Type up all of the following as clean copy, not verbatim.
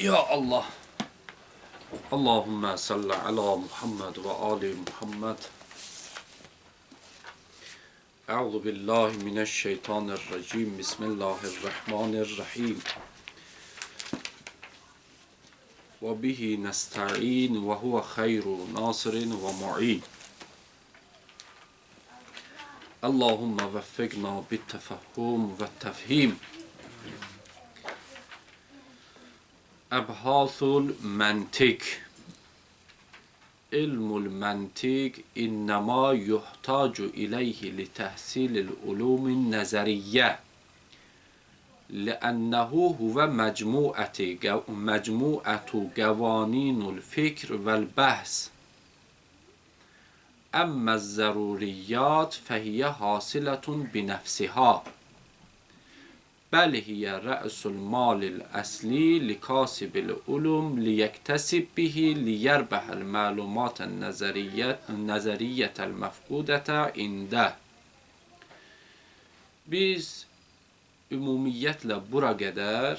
Ya Allah. Allahümme salli ala Muhammed ve ali Muhammed. Euzu billahi mineşşeytanirracim. Bismillahirrahmanirrahim. Ve bihi nesta'in ve huve hayru nasirin ve mu'in. Allahümme veffikna bit-tefahhum ve tefhim. Ebhasul mentik. İlmul mentik innema yuhtacu ileyhi li tehsilil ulumin nezeriyye. Li'ennehu huve mecmu'atu gevaninul fikr vel bahs. Emmez zaruriyyat fehiye hasiletun bi nefsiha. Bel hiye re'sul malil esli li kasibil ulum li yektesib bihi li yerbehel malumaten nezeriyetel mefkudete inde. Biz ümumiyyətlə bura qədər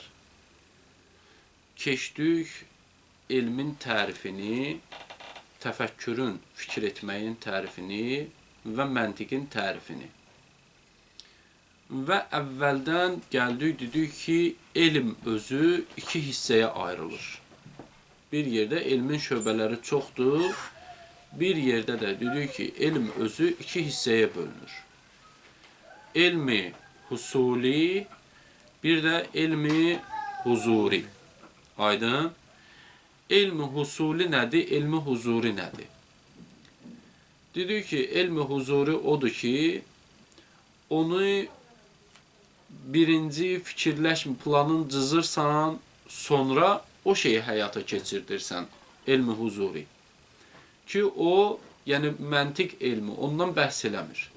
keçdik elmin tərifini, təfəkkürün, fikir etməyin tərifini və məntiqin tərifini. Və əvvəldən gəldik, dedik ki, elm özü iki hissəyə ayrılır. Bir yerdə elmin şöbələri çoxdur, bir yerdə də dedik ki, elm özü iki hissəyə bölünür. Elmi husuli, bir də elmi huzuri. Aydın? Elmi husuli nədir, elmi huzuri nədir? Dedik ki, elmi huzuri odur ki, onu birinci fikirləşmə planın cızırsan, sonra o şeyi həyata keçirdirsən, elmi huzuri. Ki o, yəni məntiq elmi, ondan bəhs eləmir.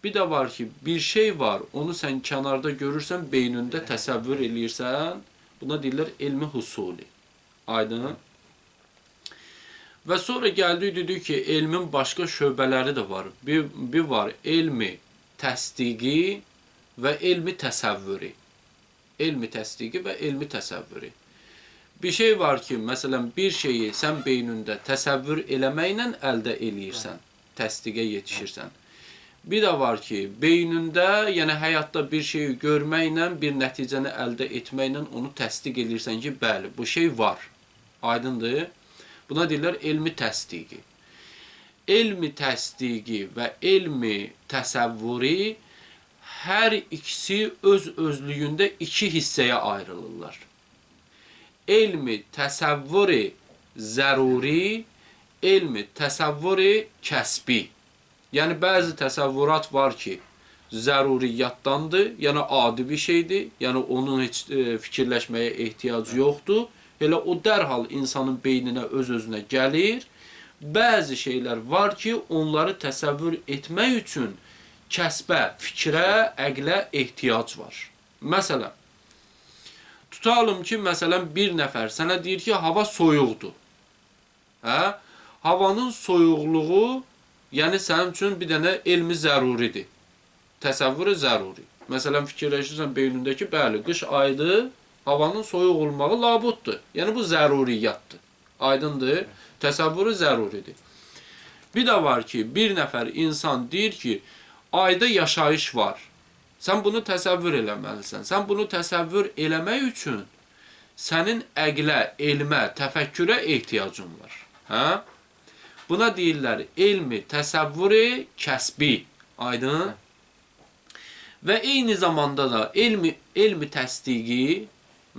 Bir də var ki, bir şey var, onu sən kənarda görürsən, beynində təsəvvür eləyirsən, buna deyirlər elmi husuli. Aydın? Və sonra gəldik, dedik ki, elmin başqa şöbələri də var. Bir var elmi təsdiqi və elmi təsəvvürü. Elmi təsdiqi və elmi təsəvvürü. Bir şey var ki, məsələn, bir şeyi sən beynində təsəvvür eləməklə əldə eləyirsən, təsdiqə yetişirsən. Bir də var ki, beynində, yəni həyatda bir şeyi görməklə, bir nəticəni əldə etməklə onu təsdiq eləyirsən ki, bəli, bu şey var. Aydındır? Buna deyirlər elmi təsdiqi. Elmi təsdiqi və elmi təsəvvürü hər ikisi öz özlüyündə iki hissəyə ayrılırlar. Elmi təsəvvürü zəruri, elmi təsəvvürü kəsbi. Yəni, bəzi təsəvvürat var ki, zəruriyyatdandır, yəni adi bir şeydir, yəni onun heç fikirləşməyə ehtiyacı yoxdur. Elə o dərhal insanın beyninə öz-özünə gəlir. Bəzi şeylər var ki, onları təsəvvür etmək üçün kəsbə, fikrə, əqlə ehtiyac var. Məsələn, tutalım ki, məsələn, bir nəfər sənə deyir ki, hava soyuqdur. Hə? Havanın soyuqluğu, yəni sənin üçün bir dənə elmi zəruridir. Təsəvvürü zəruri. Məsələn, fikirləşirsən beynində ki, bəli, qış ayıdır, havanın soyuq olmağı labuddur. Yəni, bu zəruriyyatdır. Aydındır. Təsəvvürü zəruridir. Bir də var ki, bir nəfər insan deyir ki, ayda yaşayış var. Sən bunu təsəvvür eləməlisən. Sən bunu təsəvvür eləmək üçün sənin əqlə, elmə, təfəkkürə ehtiyacın var. Hə? Buna deyirlər elmi təsəvvürü kəsbi. Aydın? Və eyni zamanda da elmi təsdiqi,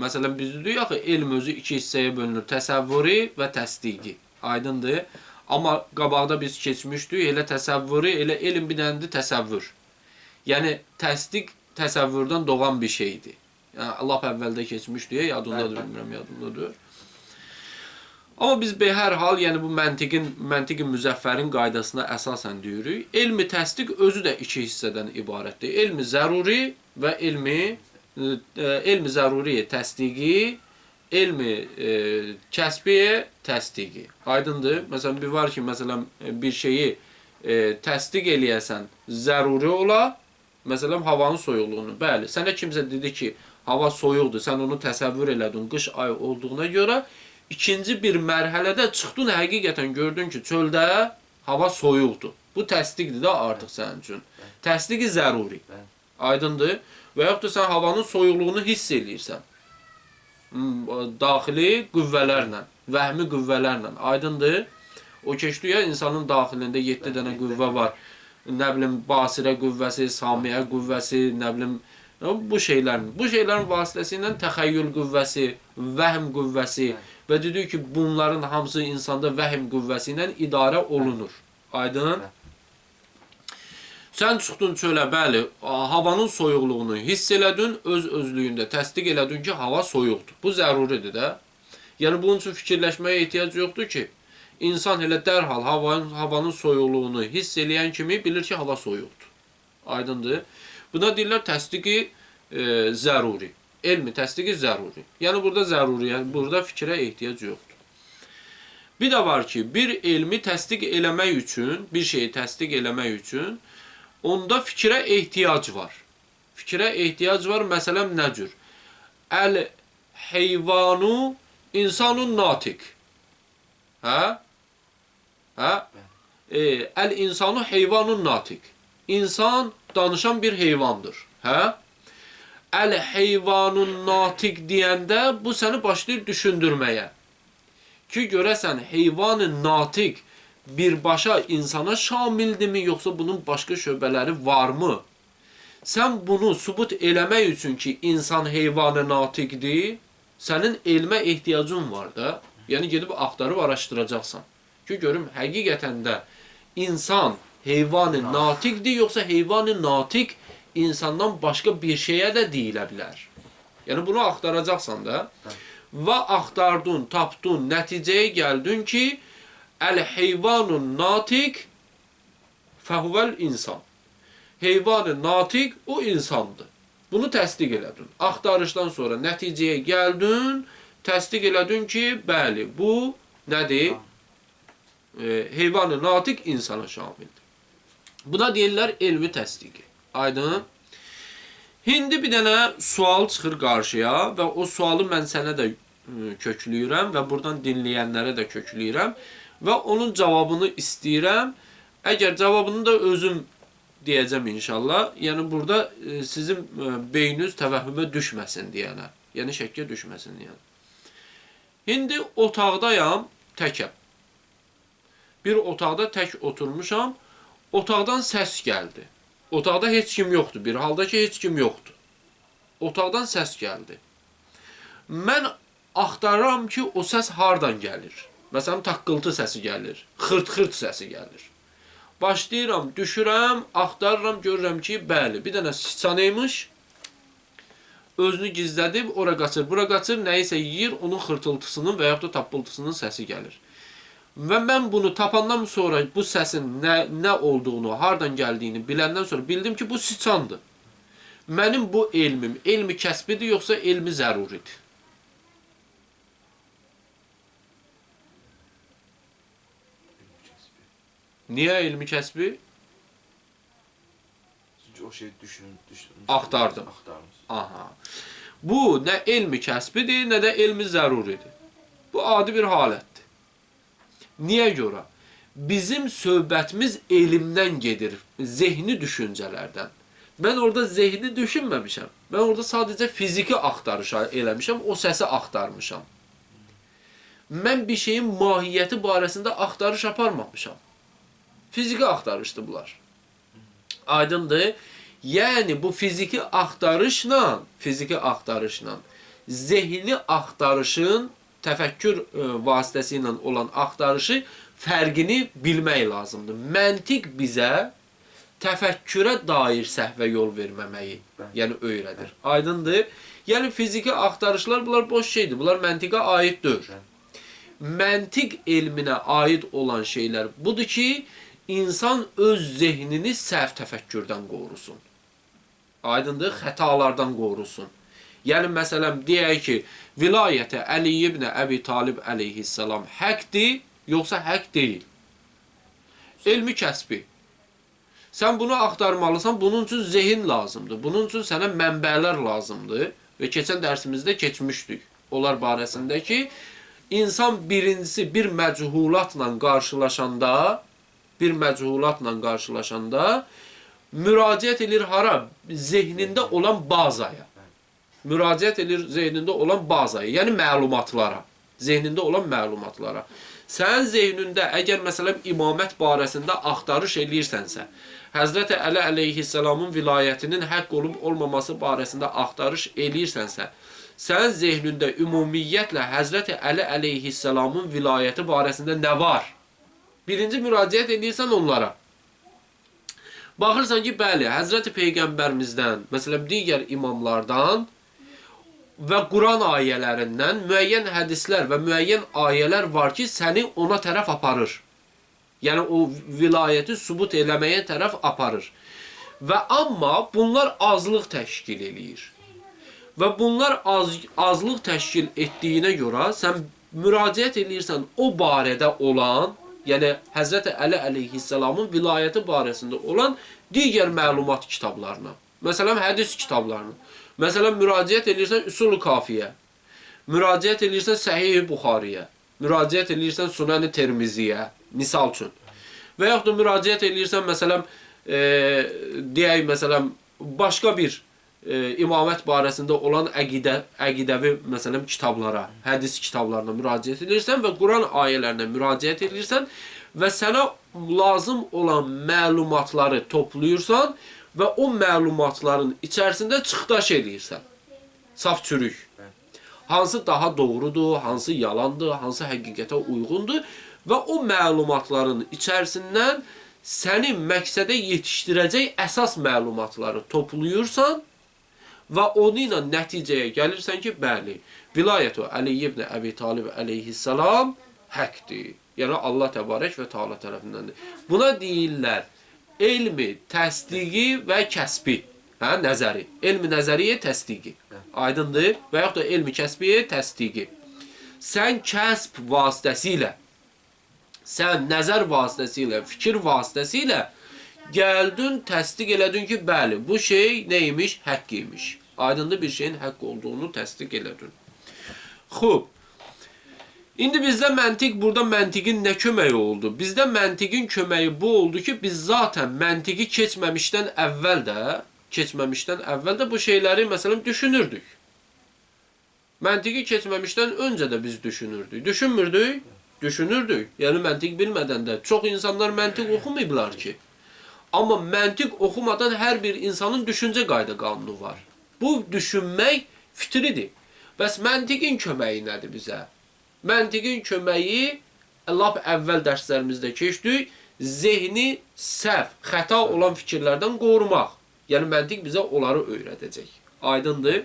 məsələn, biz dedik axı, elm özü iki hissəyə bölünür. Təsəvvürü və təsdiqi. Aydındır? Amma qabaqda biz keçmişdik, elə təsəvvürü, elə elm bir dənədir təsəvvür. Yəni, təsdiq təsəvvürdən doğan bir şeydir. Yəni, lap əvvəldə keçmişdik, yadındadır, bilmirəm, yadındadır. Amma biz hər hal, yəni bu məntiqin müzəffərin qaydasına əsasən deyirik. Elmi təsdiq özü də iki hissədən ibarətdir. Elmi zəruri və elmi zəruri təsdiqi, elmi kəsbi təsdiqi. Aydındır? Məsələn, bir var ki, məsələn, bir şeyi təsdiq eləyəsən, zəruri ola, məsələn, havanın soyuqluğunu. Bəli, sənə kimsə dedi ki, Hava soyuqdur. Sən onu təsəvvür elədin qış ayı olduğuna görə. İkinci bir mərhələdə çıxdın, həqiqətən gördün ki, çöldə hava soyuqdur. Bu təsdiqdir də artıq sənin üçün. Təsdiqi zəruri. Aydındır? Və yaxud da sən havanın soyuqluğunu hiss eləyirsən. Daxili qüvvələrlə, vəhmi qüvvələrlə. Aydındır? O keçdi ya, insanın daxilində 7 dənə qüvvə var. Nə bilim, basirə qüvvəsi, samiyə qüvvəsi, nə bilim, bu şeylərin. Bu şeylərin vasitəsilə təxəyyül qüvvəsi, vəhm qüvvəsi və dedik ki, bunların hamısı insanda vəhm qüvvəsi ilə idarə olunur. Aydın? Sən çıxdın çölə, bəli, havanın soyuqluğunu hiss elədin, öz özlüyündə təsdiq elədin ki, hava soyuqdur. Bu zəruridir də. Yəni, bunun üçün fikirləşməyə ehtiyac yoxdur ki, insan elə dərhal havanın soyuqluğunu hiss eləyən kimi bilir ki, hava soyuqdur. Aydındır? Buna deyirlər təsdiqi zəruri. Elmi təsdiqi zəruri. Yəni, burada zəruri, yəni burada fikrə ehtiyac yoxdur. Bir də var ki, bir elmi təsdiq eləmək üçün, bir şeyi təsdiq eləmək üçün onda fikrə ehtiyac var. Fikrə ehtiyac var, məsələn, nə cür? Əl-heyvanu insanun natiq. Hə? Hə? Əl-insanu heyvanun natiq. İnsan danışan bir heyvandır. Hə? Əl-heyvanun natiq deyəndə bu səni başlayır düşündürməyə. Ki, görəsən, heyvan-ı natiq birbaşa insana şamildirmi, yoxsa bunun başqa şöbələri varmı? Sən bunu sübut eləmək üçün ki, insan heyvan-ı natiqdir, sənin elmə ehtiyacın var da. Yəni, gedib axtarıb araşdıracaqsan. Ki, görüm, həqiqətən də insan heyvan-ı natiqdir, yoxsa heyvan-ı natiq insandan başqa bir şeyə də deyilə bilər. Yəni, bunu axtaracaqsan da. Və axtardın, tapdın, nəticəyə gəldin ki, əl-heyvanun natiq fəhuvəl insan. Heyvan-ı natiq o insandır. Bunu təsdiq elədin. Axtarışdan sonra nəticəyə gəldin, təsdiq elədin ki, bəli, bu nədir? Heyvan-ı natiq insana şamildir. Buna deyirlər elmi təsdiqi. Aydın? İndi bir dənə sual çıxır qarşıya və o sualı mən sənə də kökləyirəm və buradan dinləyənlərə də kökləyirəm və onun cavabını istəyirəm. Əgər cavabını da özüm deyəcəm inşallah. Yəni burada sizin beyniniz təvəhhümə düşməsin deyənə. Yəni şəkkə düşməsin deyənə. İndi otaqdayam, təkəm. Bir otaqda tək oturmuşam. Otaqdan səs gəldi. Otaqda heç kim yoxdur. Bir halda ki, heç kim yoxdur. Otaqdan səs gəldi. Mən axtarıram ki, o səs hardan gəlir? Məsələn, taqqıltı səsi gəlir. Xırt-xırt səsi gəlir. Başlayıram, düşürəm, axtarıram, görürəm ki, bəli, bir dənə siçan imiş. Özünü gizlədib, ora qaçır, bura qaçır, nəyisə yeyir, onun xırtıltısının və yaxud da tappıltısının səsi gəlir. Və mən bunu tapandan sonra bu səsin nə olduğunu, hardan gəldiyini biləndən sonra bildim ki, bu siçandır. Mənim bu elmim, elmi kəsbidir, yoxsa elmi zəruridir? Niyə elmi kəsbi? Çünki o şeyi düşünün. Axtardım. Aha. Bu nə elmi kəsbidir, nə də elmi zəruridir. Bu adi bir halətdir. Niyə görə? Bizim söhbətimiz elmdən gedir, zehni düşüncələrdən. Mən orada zehni düşünməmişəm. Mən orada sadəcə fiziki axtarış eləmişəm, o səsi axtarmışam. Mən bir şeyin mahiyyəti barəsində axtarış aparmamışam. Fiziki axtarışdır bunlar. Aydındır? Yəni bu fiziki axtarışla, zehni axtarışın təfəkkür vasitəsi ilə olan axtarışı fərqini bilmək lazımdır. Məntiq bizə təfəkkürə dair səhvə yol verməməyi, yəni öyrədir. Aydındır? Yəni fiziki axtarışlar bunlar boş şeydir. Bunlar məntiqə aid deyil. Məntiq elminə aid olan şeylər budur ki, insan öz zehnini səhv təfəkkürdən qorusun. Aydındır? Xətalardan qorusun. Yəni, məsələn, deyək ki, vilayətə Əli ibn Əbi Talib əleyhissalam həqdir, yoxsa həq deyil? Elmi kəsbi. Sən bunu axtarmalısan, bunun üçün zehin lazımdır. Bunun üçün sənə mənbələr lazımdır. Və keçən dərsimizdə keçmişdik onlar barəsində ki, insan birincisi bir məchulatla qarşılaşanda, müraciət edir hara? Zehnində olan bazaya. Müraciət edir zehnində olan bazaya, yəni məlumatlara. Zehnində olan məlumatlara. Sənin zehnində əgər məsələn imamət barəsində axtarış eləyirsənsə, Həzrəti Əli əleyhissalamın vilayətinin haqq olub olmaması barəsində axtarış eləyirsənsə, sənin zehnində ümumiyyətlə Həzrəti Əli əleyhissalamın vilayəti barəsində nə var? Birinci müraciət edirsən onlara. Baxırsan ki, bəli, Həzrəti Peyğəmbərimizdən, məsələn, digər imamlardan və Quran ayələrindən müəyyən hədislər və müəyyən ayələr var ki, səni ona tərəf aparır. Yəni, o vilayəti sübut eləməyə tərəf aparır. Və amma bunlar azlıq təşkil eləyir. Və bunlar azlıq təşkil etdiyinə görə sən müraciət eləyirsən o barədə olan, yəni Həzrəti Əli əleyhissalamın vilayəti barəsində olan digər məlumat kitablarına. Məsələn, hədis kitablarına. Məsələn, müraciət eləyirsən Üsul-ü Kafiyə, müraciət eləyirsən Səhih-i Buxariyə, müraciət eləyirsən Sunan-ı Termiziyə, misal üçün. Və yaxud da müraciət eləyirsən, məsələn, deyək, məsələn, başqa bir imamət barəsində olan əqidəvi, məsələn, kitablara, hədis kitablarına müraciət edirsən və Quran ayələrinə müraciət edirsən və sənə lazım olan məlumatları toplayırsan və o məlumatların içərisində çıxdaş eləyirsən. Saf çürük. Hansı daha doğrudur, hansı yalandır, hansı həqiqətə uyğundur və o məlumatların içərisindən səni məqsədə yetişdirəcək əsas məlumatları toplayırsan və onu ilə nəticəyə gəlirsən ki, bəli, vilayətu Əli ibn Əbi Talib əleyhissalam həqdir. Yəni Allah təbarək və Teala tərəfindəndir. Buna deyirlər elmi təsdiqi və kəsbi, hə, nəzəri. Elmi nəzəriyə təsdiqi. Aydındır? Və yaxud da elmi kəsbiyə təsdiqi. Sən kəsb vasitəsilə, sən nəzər vasitəsilə, fikir vasitəsilə gəldin, təsdiq elədin ki, bəli, bu şey nə imiş? Haqq imiş. Aydındır, bir şeyin haqq olduğunu təsdiq elədin. Xub. İndi bizdə məntiq, burada məntiqin nə köməyi oldu? Bizdə məntiqin köməyi bu oldu ki, biz zaten məntiqi keçməmişdən əvvəl də bu şeyləri məsələn düşünürdük. Məntiqi keçməmişdən öncə də biz düşünürdük. Düşünmürdük? Düşünürdük. Yəni məntiq bilmədən də çox insanlar məntiq oxumayıblar ki. Amma məntiq oxumadan hər bir insanın düşüncə qayda qanunu var. Bu düşünmək fitridir. Bəs məntiqin köməyi nədir bizə? Məntiqin köməyi, lap əvvəl dərslərimizdə keçdik, zehni səhv, xəta olan fikirlərdən qorumaq. Yəni, məntiq bizə onları öyrədəcək. Aydındır?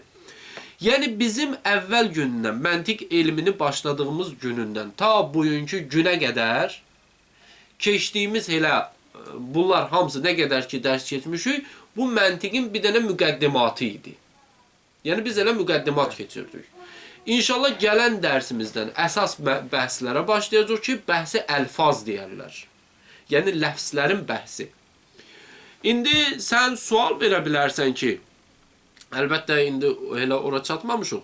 Yəni, bizim əvvəl gündən, məntiq elmini başladığımız günündən ta bugünkü günə qədər keçdiyimiz elə bunlar hamısı nə qədər ki dərs keçmişik, bu məntiqin bir dənə müqəddimatı idi. Yəni, biz elə müqəddimat keçirdik. İnşallah gələn dərsimizdən əsas bəhslərə başlayacaq ki, bəhsi əlfaz deyərlər. Yəni, ləfslərin bəhsi. İndi sən sual verə bilərsən ki, əlbəttə indi elə ora çatmamışıq,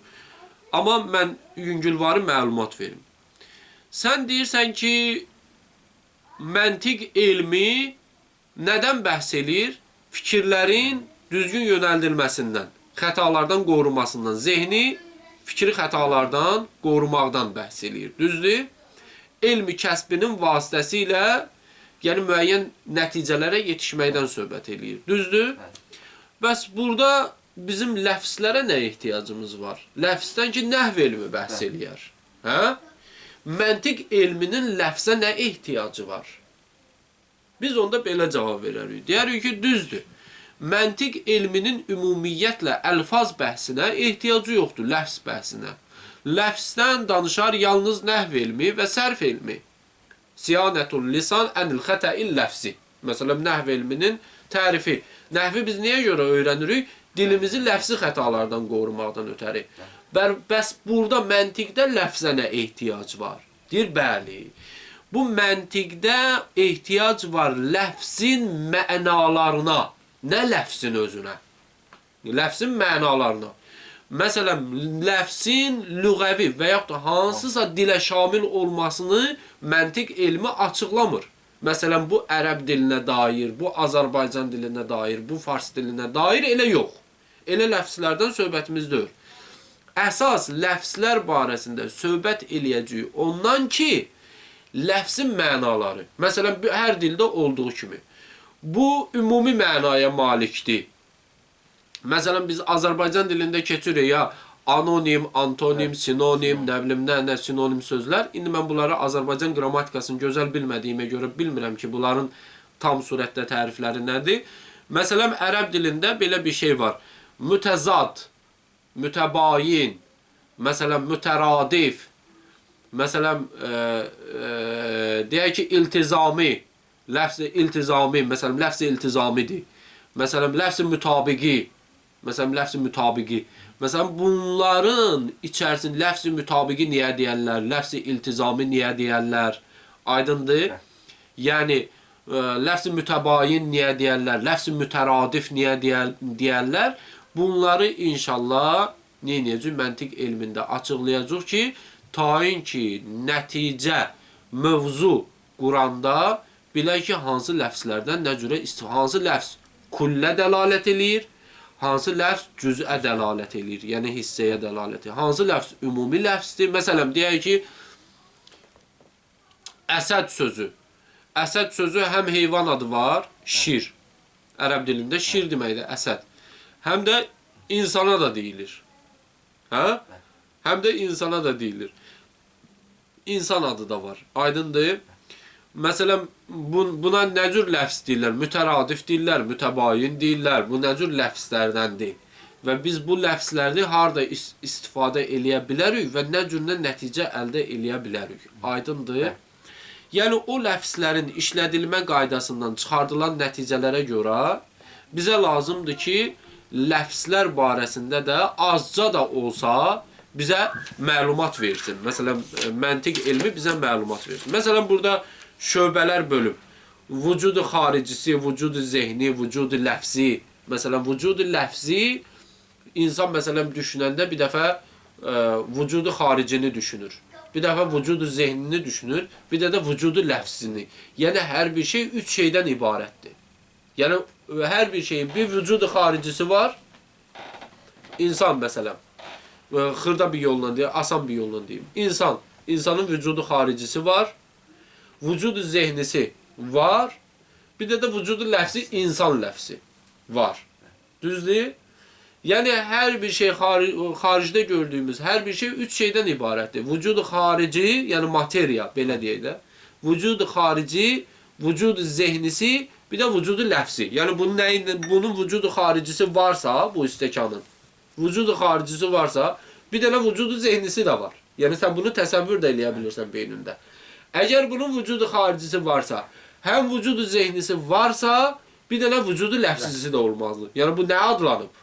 amma mən yüngülvari məlumat verim. Sən deyirsən ki, məntiq elmi nədən bəhs eləyir? Fikirlərin düzgün yönəldilməsindən, xətalardan qorunmasından, zehni fikri xətalardan qorumaqdan bəhs eləyir. Düzdür? Elmi kəsbinin vasitəsilə, yəni müəyyən nəticələrə yetişməkdən söhbət eləyir. Düzdür? Bəs burada bizim ləfslərə nə ehtiyacımız var? Ləfsdən ki, nəhv elmi bəhs eləyər. Hə? Məntiq elminin ləfsə nə ehtiyacı var? Biz onda belə cavab verərik. Deyərik ki, düzdür. Məntiq elminin ümumiyyətlə əlfaz bəhsinə ehtiyacı yoxdur, ləfs bəhsinə. Ləfsdən danışar yalnız nəhv elmi və sərf elmi. Siyanətul lisan ənil xətəil ləfsi. Məsələn, nəhv elminin tərifi. Nəhvi biz niyə görə öyrənirik? Dilimizi ləfsi xətalardan qorumaqdan ötəri. Bəs burada məntiqdə ləfsə nə ehtiyac var? Deyir, bəli. Bu məntiqdə ehtiyac var ləfsin mənalarına. Nə ləfsin özünə? Ləfsin mənalarına. Məsələn, ləfsin lüğəvi və yaxud da hansısa dilə şamil olmasını məntiq elmi açıqlamır. Məsələn, bu ərəb dilinə dair, bu Azərbaycan dilinə dair, bu fars dilinə dair elə yox. Elə ləfslərdən söhbətimiz deyil. Əsas ləfslər barəsində söhbət eləyəcəyik ondan ki, ləfsin mənaları, məsələn, hər dildə olduğu kimi, bu ümumi mənaya malikdir. Məsələn, biz Azərbaycan dilində keçirik ya anonim, antonim, sinonim, nə bilim, nə sinonim sözlər. İndi mən bunları Azərbaycan qrammatikasını gözəl bilmədiyimə görə bilmirəm ki, bunların tam surətdə tərifləri nədir. Məsələn, ərəb dilində belə bir şey var. Mütəzad, mütəbayin, məsələn, mütəradif, məsələn, deyək ki, iltizami, ləfz-i iltizami, məsələn, ləfz-i iltizamidir. Məsələn, ləfz-i mütabiqi, məsələn, ləfz-i mütabiqi. Məsələn, bunların içərisində ləfz-i mütabiqi niyə deyərlər, ləfz-i iltizami niyə deyərlər? Aydındır? Yəni, ləfz-i mütəbayin niyə deyərlər, ləfz-i mütəradif niyə deyərlər? Bunları inşallah nə edəcək? Məntiq elmində açıqlayacaq ki, tayin ki, nəticə, mövzu quranda bilək ki, hansı ləfslərdən nə cürə istifadə, hansı ləfs kullə dəlalət eləyir, hansı ləfs cüzə dəlalət eləyir, yəni hissəyə dəlalət eləyir. Hansı ləfs ümumi ləfsdir? Məsələn, deyək ki, əsəd sözü. Əsəd sözü həm heyvan adı var, şir. Ərəb dilində şir deməkdir, əsəd. Həm də insana da deyilir. Hə? Həm də insana da deyilir. İnsan adı da var. Aydındır? Məsələn, buna nə cür ləfs deyirlər? Mütəradif deyirlər, mütəbayin deyirlər. Bu nə cür ləfslərdəndir? Və biz bu ləfsləri harada istifadə eləyə bilərik və nə cürlə nəticə əldə eləyə bilərik? Aydındır? Yəni, o ləfslərin işlədilmə qaydasından çıxardılan nəticələrə görə bizə lazımdır ki, ləfslər barəsində də azca da olsa bizə məlumat versin. Məsələn, məntiq elmi bizə məlumat versin. Məsələn, burada şöbələr bölüb. Vücudu xaricisi, vücudu zehni, vücudu ləfzi. Məsələn, vücudu ləfzi insan məsələn düşünəndə bir dəfə vücudu xaricini düşünür. Bir dəfə vücudu zehnini düşünür, bir də də vücudu ləfzini. Yəni, hər bir şey üç şeydən ibarətdir. Yəni, hər bir şeyin bir vücudu xaricisi var. İnsan məsələn, xırda bir yolla deyim, asan bir yolla deyim. İnsan, insanın vücudu xaricisi var, vücudu zehnisi var, bir də də vücudu ləfzi, insan ləfzi var. Düzdür? Yəni, hər bir şey xaricdə gördüyümüz hər bir şey üç şeydən ibarətdir. Vücudu xarici, yəni materiya, belə deyək də. Vücudu xarici, vücudu zehnisi, bir də vücudu ləfzi. Yəni, bunun vücudu xaricisi varsa, bu stəkanın, vücudu xaricisi varsa, bir dənə vücudu zehnisi də var. Yəni, sən bunu təsəvvür də eləyə bilirsən beynində. Əgər bunun vücudu xaricisi varsa, həm vücudu zehnisi varsa, bir dənə vücudu ləfzisi də olmalıdır. Yəni, bu nə adlanıb?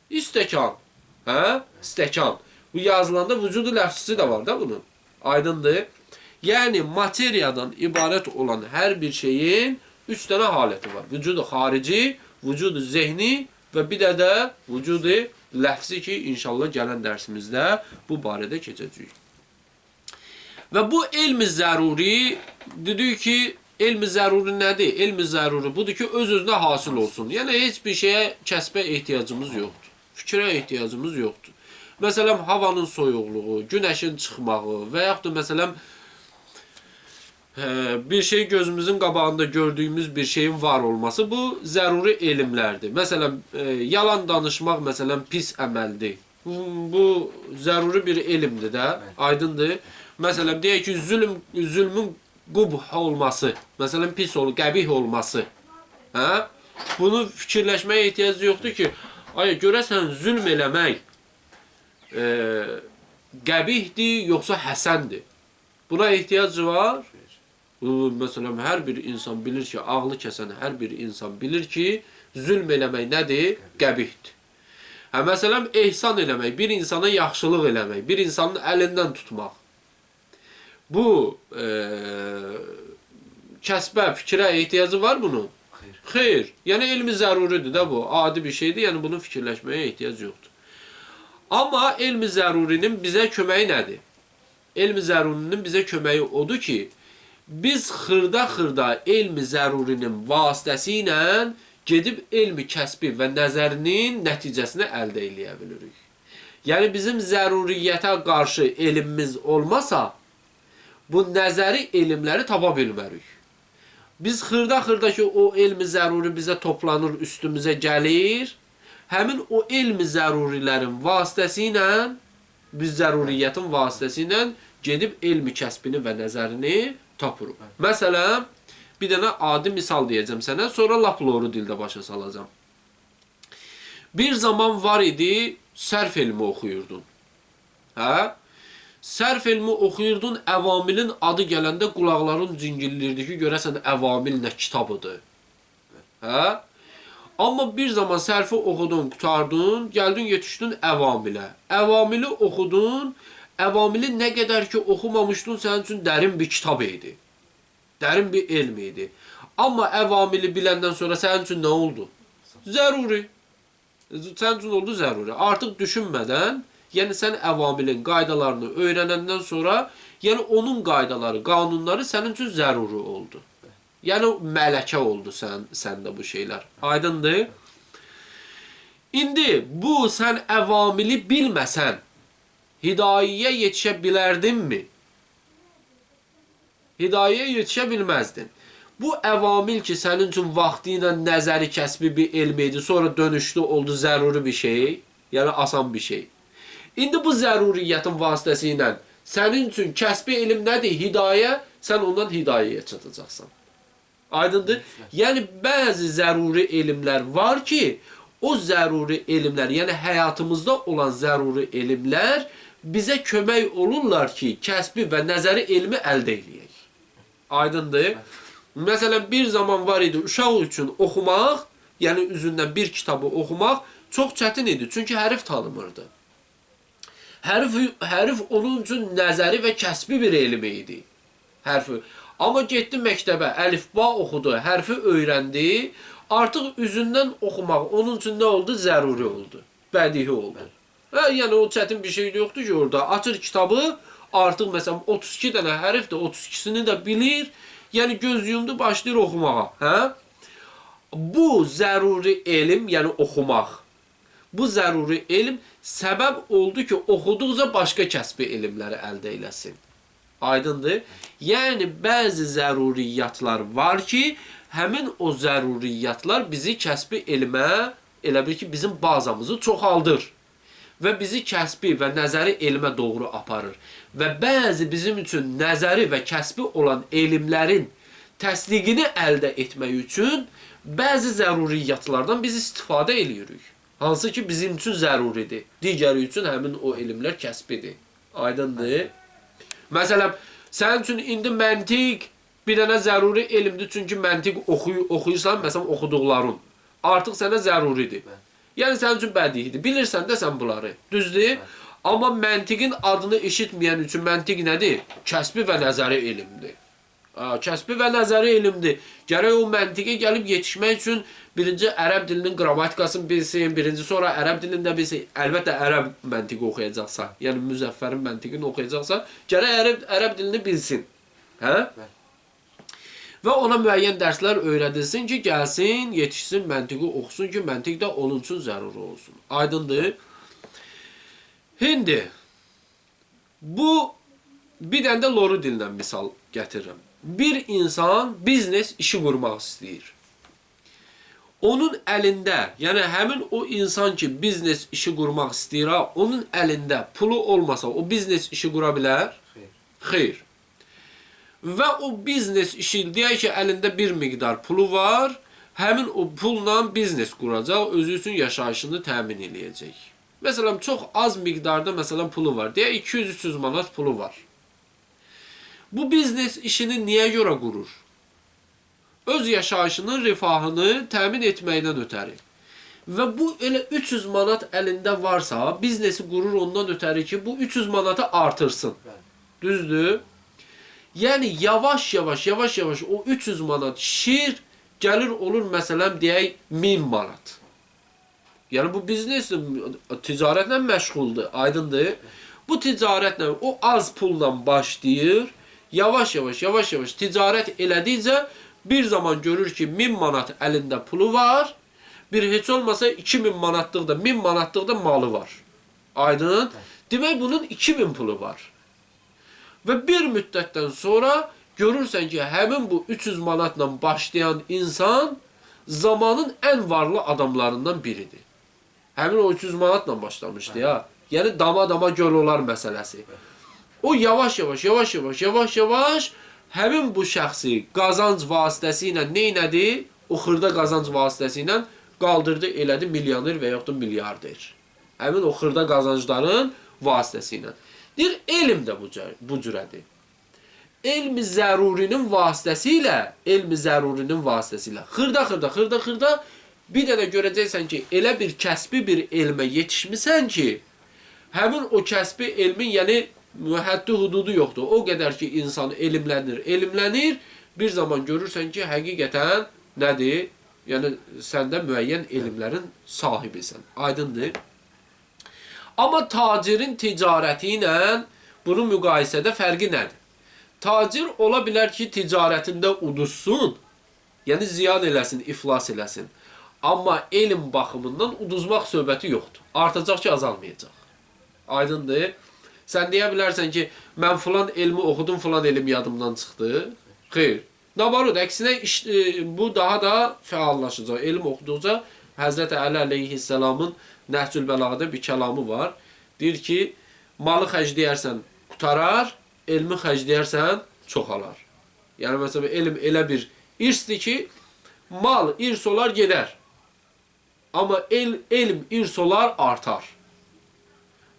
İstəkan. Hə? İstəkan. Bu yazılanda vücudu ləfzisi də var da bunun. Aydındır? Yəni, materiyadan ibarət olan hər bir şeyin üç dənə haləti var. Vücudu xarici, vücudu zehni və bir də də vücudu ləfzi ki, inşallah gələn dərsimizdə bu barədə keçəcəyik. Və bu elmi zəruri, dedik ki, elmi zəruri nədir? Elmi zəruri budur ki, öz-özünə hasil olsun. Yəni, heç bir şeyə kəsbə ehtiyacımız yoxdur. Fikrə ehtiyacımız yoxdur. Məsələn, havanın soyuqluğu, günəşin çıxmağı və yaxud da məsələn, bir şey gözümüzün qabağında gördüyümüz bir şeyin var olması, bu zəruri elmlərdir. Məsələn, yalan danışmaq, məsələn, pis əməldir. Bu zəruri bir elmdir də, aydındır. Məsələn, deyək ki, zülmün qubh olması, məsələn, pis olur, qəbih olması. Hə? Bunu fikirləşməyə ehtiyac yoxdur ki, ay, görəsən, zülm eləmək qəbihdir, yoxsa həsəndir? Buna ehtiyac var? Məsələn, hər bir insan bilir ki, ağlı kəsən hər bir insan bilir ki, zülm eləmək nədir? Qəbihdir. Hə, məsələn, ehsan eləmək, bir insana yaxşılıq eləmək, bir insanın əlindən tutmaq. Bu, kəsbə, fikrə ehtiyacı var bunun? Xeyr. Xeyr. Yəni, elmi zəruridir də bu. Adi bir şeydir. Yəni, bunu fikirləşməyə ehtiyac yoxdur. Amma elmi zərurinin bizə köməyi nədir? Elmi zərurinin bizə köməyi odur ki, biz xırda-xırda elmi zərurinin vasitəsi ilə gedib elmi kəsbi və nəzərinin nəticəsini əldə eləyə bilirik. Yəni bizim zəruriyyətə qarşı elmimiz olmasa, bu nəzəri elmləri tapa bilmərik. Biz xırda-xırda ki, o elmi zəruri bizə toplanır, üstümüzə gəlir, həmin o elmi zərurilərin vasitəsi ilə, biz zəruriyyətin vasitəsi ilə gedib elmi kəsbini və nəzərini tapırıq. Məsələn, bir dənə adi misal deyəcəm sənə, sonra lap loru dildə başa salacağam. Bir zaman var idi, sərf elmi oxuyurdun. Hə? Sərf elmi oxuyurdun, əvamilin adı gələndə qulaqların cingillirdi ki, görəsən əvamil nə kitabıdır. Hə? Amma bir zaman sərfi oxudun, qurtardın, gəldin, yetişdin əvamilə. Əvamili oxudun, əvamili nə qədər ki oxumamışdın, sənin üçün dərin bir kitab idi. Dərin bir elm idi. Amma əvamili biləndən sonra sənin üçün nə oldu? Zəruri. Sənin üçün oldu zəruri. Artıq düşünmədən, yəni sən əvamilin qaydalarını öyrənəndən sonra, yəni onun qaydaları, qanunları sənin üçün zəruri oldu. Yəni mələkə oldu səndə bu şeylər. Aydındır? İndi bu sən əvamili bilməsən, hidayəyə yetişə bilərdinmi? Hidayəyə yetişə bilməzdin. Bu əvamil ki, sənin üçün vaxtı ilə nəzəri kəsbi bir elm idi, sonra dönüşdü, oldu zəruri bir şey, yəni asan bir şey. İndi bu zəruriyyətin vasitəsi ilə sənin üçün kəsbi elm nədir? Hidayə, sən ondan hidayəyə çatacaqsan. Aydındır? Yəni, bəzi zəruri elmlər var ki, o zəruri elmlər, yəni həyatımızda olan zəruri elmlər bizə kömək olurlar ki, kəsbi və nəzəri elmi əldə eləyək. Aydındır? Məsələn, bir zaman var idi, uşaq üçün oxumaq, yəni üzündən bir kitabı oxumaq çox çətin idi. Çünki hərif tanımırdı. Hərif onun üçün nəzəri və kəsbi bir elmi idi. Hərfi. Amma getdi məktəbə, əlifba oxudu, hərfi öyrəndi. Artıq üzündən oxumaq onun üçün nə oldu? Zəruri oldu, bədihi oldu. Hə, yəni o çətin bir şey yoxdur ki orada. Açır kitabı, artıq məsələn 32 dənə hərif də 32-sini də bilir. Yəni göz yumdu, başlayır oxumağa. Hə? Bu zəruri elm, yəni oxumaq. Bu zəruri elm səbəb oldu ki, oxuduqca başqa kəsbi elmləri əldə eləsin. Aydındır? Yəni bəzi zəruriyyatlar var ki, həmin o zəruriyyatlar bizi kəsbi elmə, elə bil ki, bizim bazamızı çoxaldır və bizi kəsbi və nəzəri elmə doğru aparır. Və bəzi bizim üçün nəzəri və kəsbi olan elmlərin təsdiqini əldə etmək üçün bəzi zəruriyyatlardan biz istifadə eləyirik. Hansı ki, bizim üçün zəruridir. Digəri üçün həmin o elmlər kəsbidir. Aydındır? Məsələn, sənin üçün indi məntiq bir dənə zəruri elmdir. Çünki məntiq oxuyursan, məsələn, oxuduqların artıq sənə zəruridir. Yəni, sənin üçün bədihidir. Bilirsən də sən bunları. Düzdür? Amma məntiqin adını eşitməyən üçün məntiq nədir? Kəsbi və nəzəri elmdir. Kəsbi və nəzəri elmdir. Gərək o məntiqə gəlib yetişmək üçün birinci ərəb dilinin qrammatikasını bilsin, birinci sonra ərəb dilində bilsin. Əlbəttə, ərəb məntiqi oxuyacaqsa, yəni Müzəffərin məntiqini oxuyacaqsa, gərək ərəb dilini bilsin. Hə? Və ona müəyyən dərslər öyrədilsin ki, gəlsin, yetişsin, məntiqi oxusun ki, məntiq də onun üçün zəruri olsun. Aydındır? İndi, bu bir dənə də loru dillə misal gətirirəm. Bir insan biznes işi qurmaq istəyir. Onun əlində, yəni həmin o insan ki, biznes işi qurmaq istəyir, onun əlində pulu olmasa, o biznes işi qura bilər? Xeyr. Xeyr. Və o biznes işi, deyək ki, əlində bir miqdar pulu var, həmin o pulla biznes quracaq, özü üçün yaşayışını təmin eləyəcək. Məsələn, çox az miqdarda məsələn, pulu var. Deyək, 200-300 manat pulu var. Bu biznes işini niyə görə qurur? Öz yaşayışının rifahını təmin etməkdən ötəri. Və bu elə 300 manat əlində varsa, biznesi qurur ondan ötəri ki, bu 300 manatı artırsın. Düzdür? Yəni, yavaş-yavaş o 300 manat şişir, gəlir olur, məsələn, deyək, 1000 manat. Yəni bu bizneslə, ticarətlə məşğuldur, aydındır. Bu ticarətlə o az pulla başlayır, yavaş-yavaş, yavaş-yavaş ticarət elədikcə bir zaman görür ki, 1000 manat əlində pulu var, bir heç olmasa 2000 manatlıq da, 1000 manatlıq da malı var. Aydın? Demək bunun 2000 pulu var. Və bir müddətdən sonra görürsən ki, həmin bu 300 manatla başlayan insan zamanın ən varlı adamlarından biridir. Həmin o 300 manatla başlamışdı ya. Yəni dama-dama göl olar məsələsi. O yavaş-yavaş, yavaş-yavaş, yavaş-yavaş həmin bu şəxsi qazanc vasitəsi ilə neynədi? O xırda qazanc vasitəsi ilə qaldırdı, elədi milyoner və yaxud da milyarder. Həmin o xırda qazancların vasitəsi ilə. Deyir, elm də bu cürədir. Elm-i zərurinin vasitəsilə, elm-i zərurinin vasitəsilə xırda-xırda, xırda-xırda bir dənə görəcəksən ki, elə bir kəsbi bir elmə yetişmisən ki, həmin o kəsbi elmin, yəni həddi hududu yoxdur. O qədər ki, insan elmlənir, elmlənir, bir zaman görürsən ki, həqiqətən nədir? Yəni, səndə müəyyən elmlərin sahibisən. Aydındır. Amma tacirin ticarəti ilə bunun müqayisədə fərqi nədir? Tacir ola bilər ki, ticarətində uduzsun, yəni ziyan eləsin, iflas eləsin. Amma elm baxımından uduzmaq söhbəti yoxdur. Artacaq ki, azalmayacaq. Aydındır. Sən deyə bilərsən ki, mən filan elmi oxudum, filan elm yadımdan çıxdı. Xeyr. Nabarud, əksinə bu daha da fəallaşacaq. Elm oxuduqca Həzrət Əli əleyhissalamın Nəhcül Bəlağədə bir kəlamı var. Deyir ki, malı xərcləyərsən, qutarar, elmi xərcləyərsən, çoxalar. Yəni, məsələn, elm elə bir irsdir ki, mal irs olar, gedər. Amma elm irs olar, artar.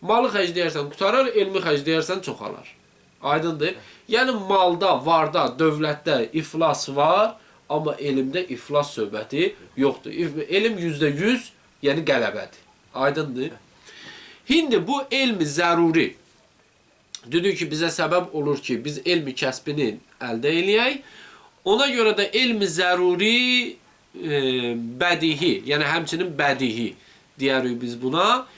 Malı xərcləyərsən, qutarar, elmi xərcləyərsən, çoxalar. Aydındır. Yəni, malda, varda, dövlətdə iflas var, amma elmdə iflas söhbəti yoxdur. Elm %100, yəni qələbədir. Aydındır. Şimdi bu elmi zəruri dedik ki, bizə səbəb olur ki, biz elmi kəsbini əldə eləyək. Ona görə də elmi zəruri bədihi, yəni həmçinin bədihi deyərik biz buna.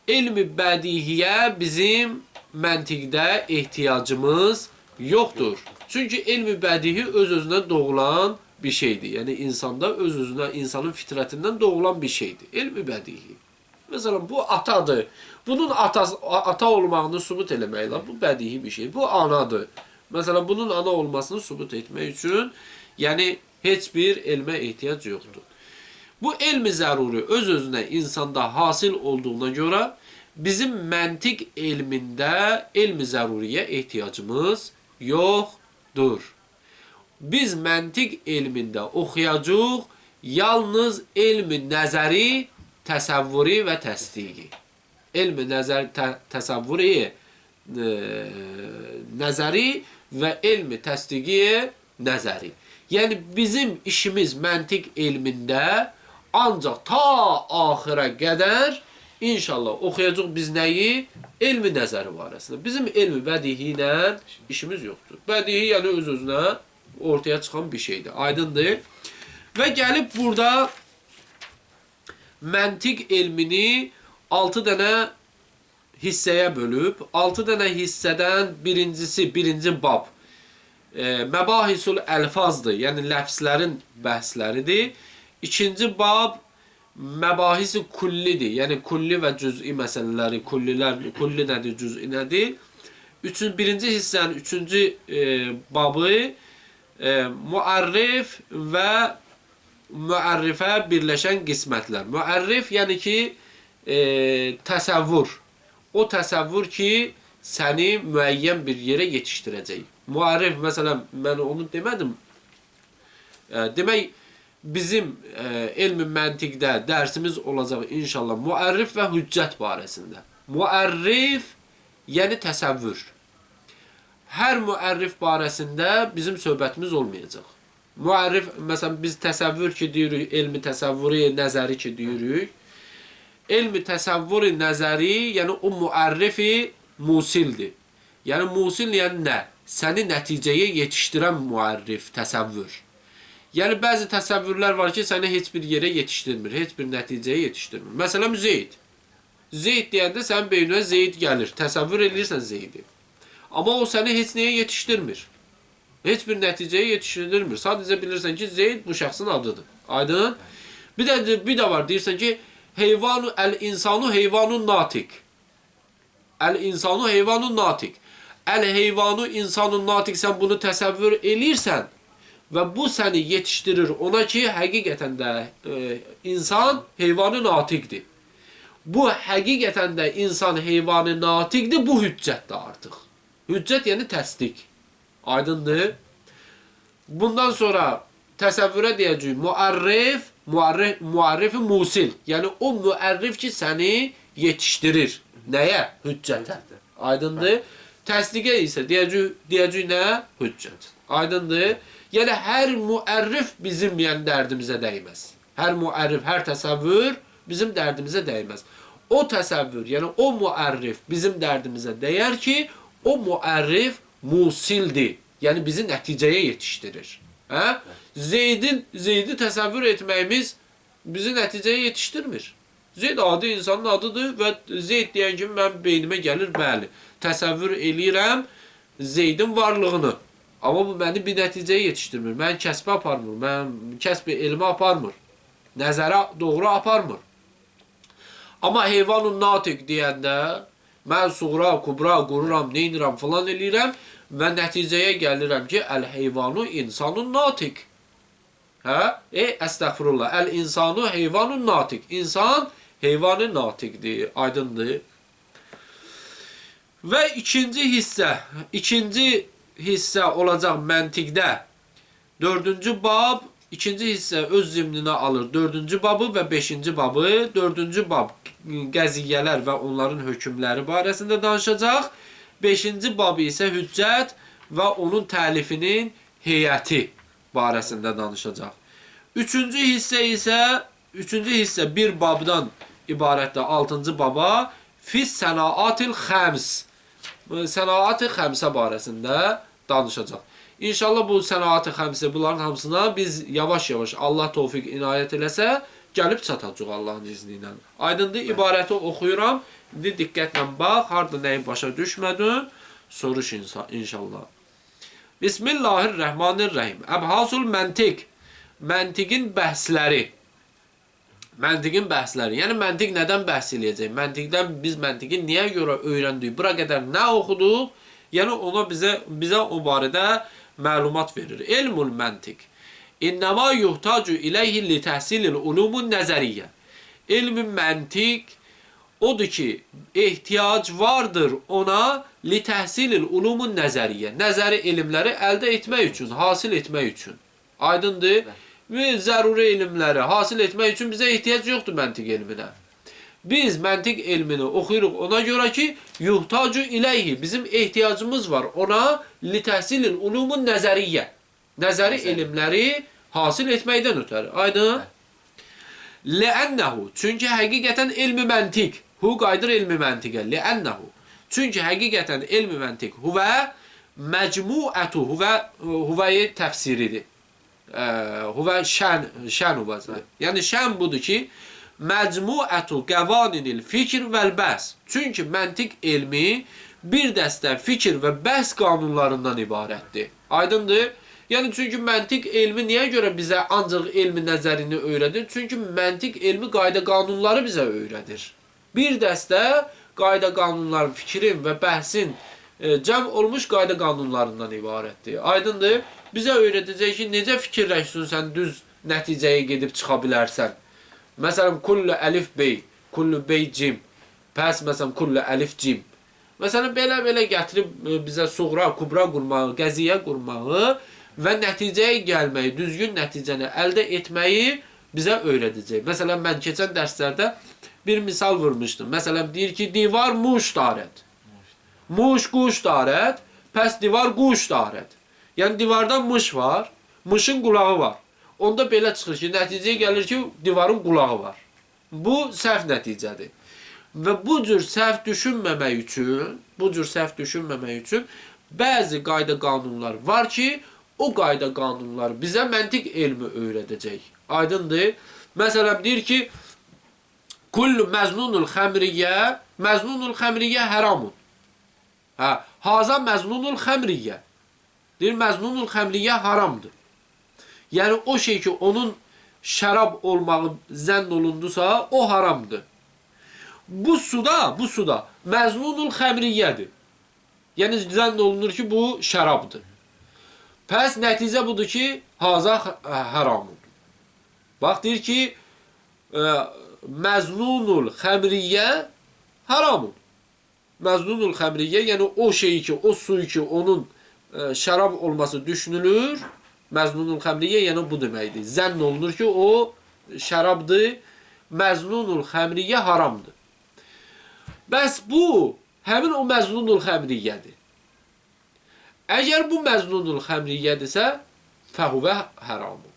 Elmi bədihiyə bizim məntiqdə ehtiyacımız yoxdur. Çünki elmi bədihi öz-özünə doğulan bir şeydir. Yəni insanda öz-özünə, insanın fitrətindən doğulan bir şeydir. Elmi bədihi. Məsələn, bu atadır. Bunun ata olmağını sübut eləmək lazım. Bu bədihi bir şey. Bu anadır. Məsələn, bunun ana olmasını sübut etmək üçün, yəni heç bir elmə ehtiyac yoxdur. Bu elmi zəruri öz-özünə insanda hasil olduğuna görə bizim məntiq elmində elmi zəruriyə ehtiyacımız yoxdur. Biz məntiq elmində oxuyacağıq yalnız elmi nəzəri, təsəvvürü və təsdiqi. Elmi nəzər, təsəvvürü, nəzəri və elmi təsdiqi nəzəri. Yəni bizim işimiz məntiq elmində ancaq ta axıra qədər inşallah oxuyacaq biz nəyi? Elmi nəzəri barəsində. Bizim elmi bədihi ilə işimiz yoxdur. Bədihi yəni öz-özünə ortaya çıxan bir şeydir. Aydındır. Və gəlib burada məntiq elmini 6 dənə hissəyə bölüb. 6 dənə hissədən birincisi, birinci bab məbahisul əlfazdır, yəni ləfslərin bəhsləridir. İkinci bab məbahisi kullidir, yəni kulli və cüz'i məsələləri, kullilər, kulli nədir, cüz'i nədir. Birinci hissənin üçüncü babı müərrif və müərrifə birləşən qismətlər. Müərrif, yəni ki, təsəvvür. O təsəvvür ki, səni müəyyən bir yerə yetişdirəcək. Müərrif, məsələn, mən onu demədim. Demək, bizim elmi məntiqdə dərsimiz olacaq inşallah müərrif və hüccət barəsində. Müərrif, yəni təsəvvür. Hər müərrif barəsində bizim söhbətimiz olmayacaq. Müərrif, məsələn, biz təsəvvür ki deyirik, elmi təsəvvürü, nəzəri ki deyirik. Elmi təsəvvürü, nəzəri, yəni o müərrifi musildir. Yəni musil yəni nə? Səni nəticəyə yetişdirən müərrif, təsəvvür. Yəni bəzi təsəvvürlər var ki, səni heç bir yerə yetişdirmir, heç bir nəticəyə yetişdirmir. Məsələn, Zeyd. Zeyd deyəndə sənin beyninə Zeyd gəlir. Təsəvvür eləyirsən Zeydi. Amma o səni heç nəyə yetişdirmir. Heç bir nəticəyə yetişdirmir. Sadəcə bilirsən ki, Zeyd bu şəxsin adıdır. Aydın? Bir də var, deyirsən ki, heyvanu əl-insanu heyvanun natiq. Əl-insanu heyvanun natiq. Əl-heyvanu insanun natiq, sən bunu təsəvvür eləyirsən və bu səni yetişdirir ona ki, həqiqətən də insan heyvanı natiqdir. Bu həqiqətən də insan heyvanı natiqdir, bu hüccətdir artıq. Hüccət yəni təsdiq. Aydındır? Bundan sonra təsəvvürə deyəcəyik müərrif, müərrif-i musil. Yəni o müərrif ki, səni yetişdirir. Nəyə? Hüccətə. Aydındır? Təsdiqə isə deyəcəyik nə? Hüccət. Aydındır? Yəni hər müərrif bizim yəni dərdimizə dəyməz. Hər müərrif, hər təsəvvür bizim dərdimizə dəyməz. O təsəvvür, yəni o müərrif bizim dərdimizə dəyər ki, o müərrif musildir. Yəni bizi nəticəyə yetişdirir. Hə? Zeydi təsəvvür etməyimiz bizi nəticəyə yetişdirmir. Zeyd adi insanın adıdır və Zeyd deyən kimi mənim beynimə gəlir, bəli. Təsəvvür eləyirəm Zeydin varlığını. Amma bu məni bir nəticəyə yetişdirmir. Məni kəsbə aparmır, məni kəsb elmə aparmır. Nəzərə doğru aparmır. Amma heyvanun natiq deyəndə mən suğra, kubra qururam, neynirəm filan eləyirəm və nəticəyə gəlirəm ki, əl-heyvanu insanun natiq. Hə? Əstəğfirullah. Əl-insanu heyvanun natiq. İnsan heyvanı natiqdir, aydındır. Və ikinci hissə olacaq məntiqdə. Dördüncü bab, ikinci hissə öz zimninə alır. Dördüncü babı və beşinci babı. Dördüncü bab qəziyyələr və onların hökmləri barəsində danışacaq. Beşinci babı isə hüccət və onun təlifinin heyəti barəsində danışacaq. Üçüncü hissə bir babdan ibarətdir. Altıncı baba fis sənaatil xəms. Sənaat-ı xəmsə barəsində danışacaq. İnşallah bu sənaat-ı xəmsə, bunların hamısına biz yavaş-yavaş Allah tövfiq inayət eləsə gəlib çatacaq Allahın izni ilə. Aydındır, ibarəti oxuyuram. İndi diqqətlə bax, harda nəyi başa düşmədin, soruş inşallah. Bismillahirrahmanirrahim. Əbhasul məntiq. Məntiqin bəhsləri. Məntiqin bəhsləri. Yəni məntiq nədən bəhs eləyəcək? Məntiqdən biz məntiqi niyə görə öyrəndik? Bura qədər nə oxuduq? Yəni ona bizə o barədə məlumat verir. Elmul məntiq. İnnəma yuhtacu iləyhi li təhsilil ulumun nəzəriyyə. Elmi məntiq odur ki, ehtiyac vardır ona li təhsilil ulumun nəzəriyyə. Nəzəri elmləri əldə etmək üçün, hasil etmək üçün. Aydındır? Və zəruri elmləri hasil etmək üçün bizə ehtiyac yoxdur məntiq elminə. Biz məntiq elmini oxuyuruq ona görə ki, yuhtacu iləyhi, bizim ehtiyacımız var ona li təhsilil ulumun nəzəriyyə. Nəzəri elmləri hasil etməkdən ötəri. Aydın? Ləənnəhu, çünki həqiqətən elmi məntiq, hu qayıdır elmi məntiqə, ləənnəhu, çünki həqiqətən elmi məntiq huvə məcmuətu, huvəyi təfsiridir. Huvə şən huvəsidir. Yəni şən budur ki, məcmuətu qəvaninil fikr vəl bəhs. Çünki məntiq elmi bir dəstə fikir və bəhs qanunlarından ibarətdir. Aydındır? Yəni çünki məntiq elmi niyə görə bizə ancaq elmi nəzərini öyrədir? Çünki məntiq elmi qayda qanunları bizə öyrədir. Bir dəstə qayda qanunların, fikrin və bəhsin cəm olmuş qayda qanunlarından ibarətdir. Aydındır? Bizə öyrədəcək ki, necə fikirləşsin sən düz nəticəyə gedib çıxa bilərsən. Məsələn, kullu əlif bey, kullu bey cim, pəs məsələn, kullu əlif cim. Məsələn, belə-belə gətirib bizə suğra, kubra qurmağı, qəziyyə qurmağı və nəticəyə gəlməyi, düzgün nəticəni əldə etməyi bizə öyrədəcək. Məsələn, mən keçən dərslərdə bir misal vurmuşdum. Məsələn, deyir ki, divar muş darət. Muş quş darət, pəs divar quş darət. Yəni, divardan mış var, mışın qulağı var. Onda belə çıxır ki, nəticəyə gəlir ki, divarın qulağı var. Bu səhv nəticədir. Və bu cür səhv düşünməmək üçün, bəzi qayda qanunlar var ki, O qayda qanunları bizə məntiq elmi öyrədəcək. Aydındır? Məsələn, deyir ki, kullu məznunul xəmriyyə, məznunul xəmriyyə həramun. Hə, haza məznunul xəmriyyə. Deyir, məznunul xəmriyyə haramdır. Yəni, o şey ki, onun şərab olmağı zənn olundusa, o haramdır. Bu suda məznunul xəmriyyədir. Yəni, zənn olunur ki, bu şərabdır. Pəs nəticə budur ki, haza həramun. Bax, deyir ki, məznunul xəmriyyə həramun. Məznunul xəmriyyə, yəni o şeyi ki, o suyu ki, onun şərab olması düşünülür. Məznunul xəmriyyə, yəni bu deməkdir. Zənn olunur ki, o şərabdır. Məznunul xəmriyyə haramdır. Bəs bu, həmin o məznunul xəmriyyədir. Əgər bu məznunul xəmriyyədirsə, fəhuvə həramun.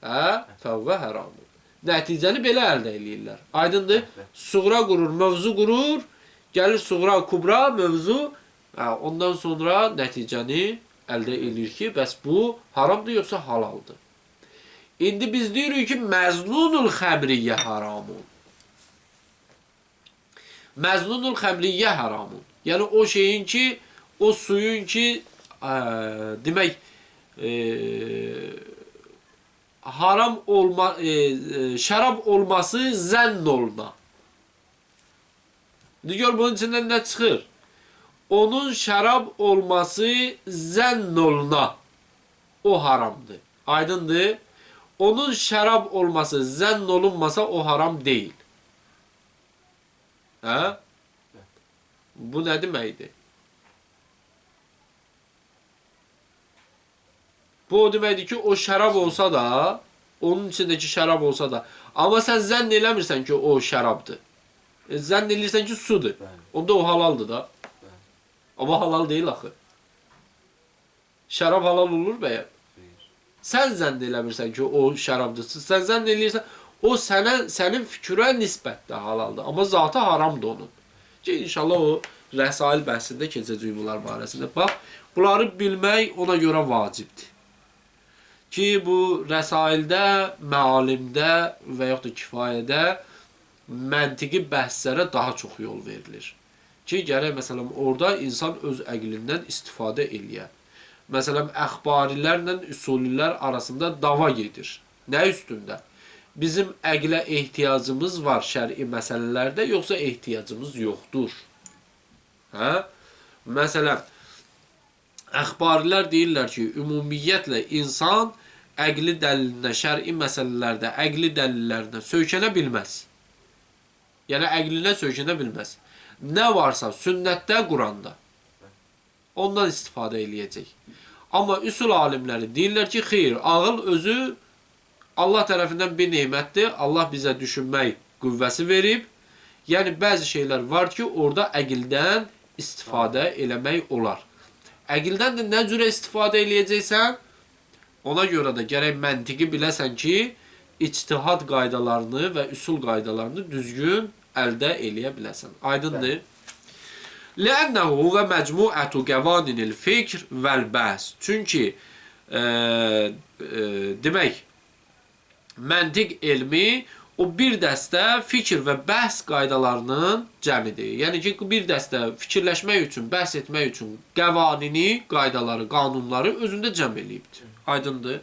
Hə? Fəhuvə həramun. Nəticəni belə əldə eləyirlər. Aydındır? Suğra qurur, mövzu qurur, gəlir suğra, kubra, mövzu, hə, ondan sonra nəticəni əldə eləyir ki, bəs bu haramdır yoxsa halaldır? İndi biz deyirik ki, məznunul xəmriyyə haramun. Məznunul xəmriyyə haramun. Yəni o şeyin ki, o suyun ki, demək, haram olma, şərab olması zənn oluna. İndi gör bunun içindən nə çıxır? Onun şərab olması zənn oluna, o haramdır. Aydındır? Onun şərab olması zənn olunmasa o haram deyil. Hə? Bu nə deməkdir? Bu o deməkdir ki, o şərab olsa da, onun içindəki şərab olsa da, amma sən zənn eləmirsən ki, o şərabdır. Zənn eləyirsən ki, sudur. Bəli. Onda o halaldır da. Bəli. Amma halal deyil axı. Şərab halal olur bəyəm? Xeyr. Sən zənn eləmirsən ki, o şərabdır. Sən zənn eləyirsən, o sənə, sənin fikrə nisbətdə halaldır. Amma zatı haramdır onun. Ki, inşallah o rəsail bəhsində keçəcək bunlar barəsində. Bax, bunları bilmək ona görə vacibdir. Ki, bu rəsaildə, məalimdə və yaxud da kifayədə məntiqi bəhslərə daha çox yol verilir. Ki, gərək, məsələn, orada insan öz əqlindən istifadə eləyə. Məsələn, əxbarilərlə üsulilər arasında dava gedir. Nə üstündə? Bizim əqlə ehtiyacımız var şər'i məsələlərdə, yoxsa ehtiyacımız yoxdur? Hə? Məsələn, əxbarilər deyirlər ki, ümumiyyətlə insan əqli dəlilinə, şər'i məsələlərdə əqli dəlillərinə söykənə bilməz. Yəni, əqlinə söykənə bilməz. Nə varsa sünnətdə, Quranda. Ondan istifadə eləyəcək. Amma üsul alimləri deyirlər ki, xeyr, ağıl özü Allah tərəfindən bir nemətdir. Allah bizə düşünmək qüvvəsi verib. Yəni, bəzi şeylər var ki, orada əqildən istifadə eləmək olar. Əqildən də nə cürə istifadə eləyəcəksən, ona görə də gərək məntiqi biləsən ki, ictihad qaydalarını və üsul qaydalarını düzgün əldə eləyə biləsən. Aydındır? Lənnəhu huvə məcmuətu qəvaninil fikr vəl-bəhs. Çünki, demək, məntiq elmi o bir dəstə fikir və bəhs qaydalarının cəmidir. Yəni ki, bir dəstə fikirləşmək üçün, bəhs etmək üçün qəvanini, qaydaları, qanunları özündə cəm eləyibdir. Aydındır?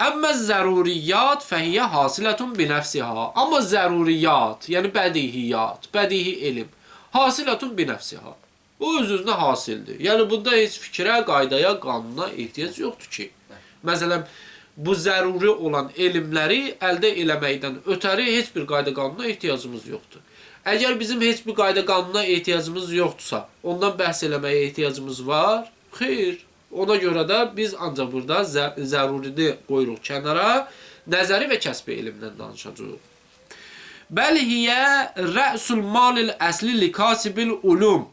Əmmə zəruriyyat fəhiyyə hasilətun binəfsiha. Amma zəruriyyat, yəni bədihiyat, bədihi elm, hasilətun binəfsiha. O öz-özünə hasildir. Yəni bunda heç fikrə, qaydaya, qanuna ehtiyac yoxdur ki. Məsələn, bu zəruri olan elmləri əldə eləməkdən ötəri heç bir qayda qanuna ehtiyacımız yoxdur. Əgər bizim heç bir qayda qanuna ehtiyacımız yoxdursa, ondan bəhs eləməyə ehtiyacımız var? Xeyr. Ona görə də biz ancaq burada zərurini qoyuruq kənara, nəzəri və kəsbi elmdən danışacağıq. Bəl hiyə rəsul malil əsli likasibil ulum.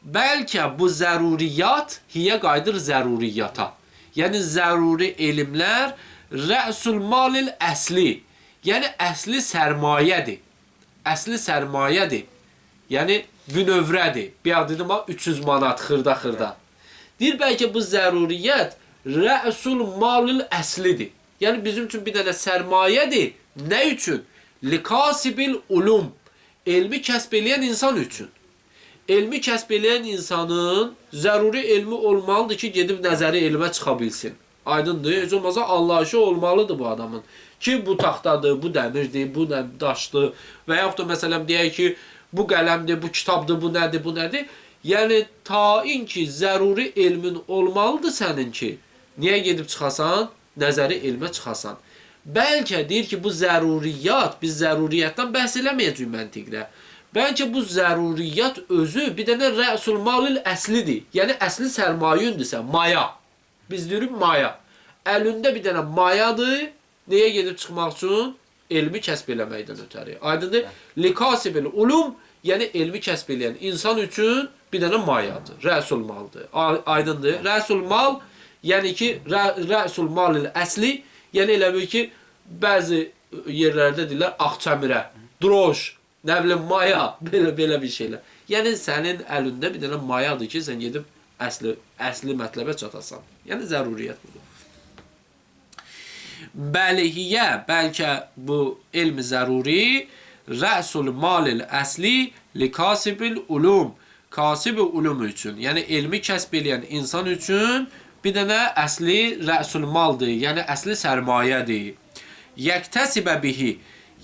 Bəlkə bu zəruriyyat, hiyə qayıdır zəruriyyata. Yəni zəruri elmlər rəsul malil əsli. Yəni əsli sərmayədir. Əsli sərmayədir. Yəni bünövrədir. Bir ad dedim, 300 manat xırda-xırda. Deyir, bəlkə bu zəruriyyət Rəsul malil əslidir. Yəni bizim üçün bir dənə sərmayədir. Nə üçün? Likasibil ulum. Elmi kəsb eləyən insan üçün. Elmi kəsb eləyən insanın zəruri elmi olmalıdır ki, gedib nəzəri elmə çıxa bilsin. Aydındır? Heç olmasa anlayışı olmalıdır bu adamın. Ki, bu taxtadır, bu dəmirdir, bu nə daşdır və yaxud da məsələn deyək ki, bu qələmdir, bu kitabdır, bu nədir, bu nədir? Yəni, tain ki, zəruri elmin olmalıdır sənin ki, niyə gedib çıxasan? Nəzəri elmə çıxasan. Bəlkə deyir ki, bu zəruriyyat, biz zəruriyyatdan bəhs eləməyəcəyik məntiqdə. Bəlkə bu zəruriyyat özü bir dənə rəsul malil əslidir. Yəni, əsli sərmayündirsə, maya. Biz deyirik maya. Əlində bir dənə mayadır. Nəyə gedib çıxmaq üçün? Elmi kəsb eləməkdən ötəri. Aydındır? Likasibil ulum, yəni elmi kəsb eləyən insan üçün bir dənə mayadır. Rəsul maldır. Aydındır? Rəsul mal, yəni ki, rəsul malil əsli, yəni elə bil ki, bəzi yerlərdə deyirlər ağçəmirə, droş, nə bilim maya, belə bir şeylər. Yəni sənin əlində bir dənə mayadır ki, sən gedib əsli mətləbə çatasan. Yəni zəruriyyət budur. Bəlihiyyə, bəlkə bu elmi zəruri rəsul malil əsli likasibil ulum, kasib ulum üçün, yəni elmi kəsb eləyən insan üçün bir dənə əsli rəsul maldır, yəni əsli sərmayədir. Yəktəsibə bihi,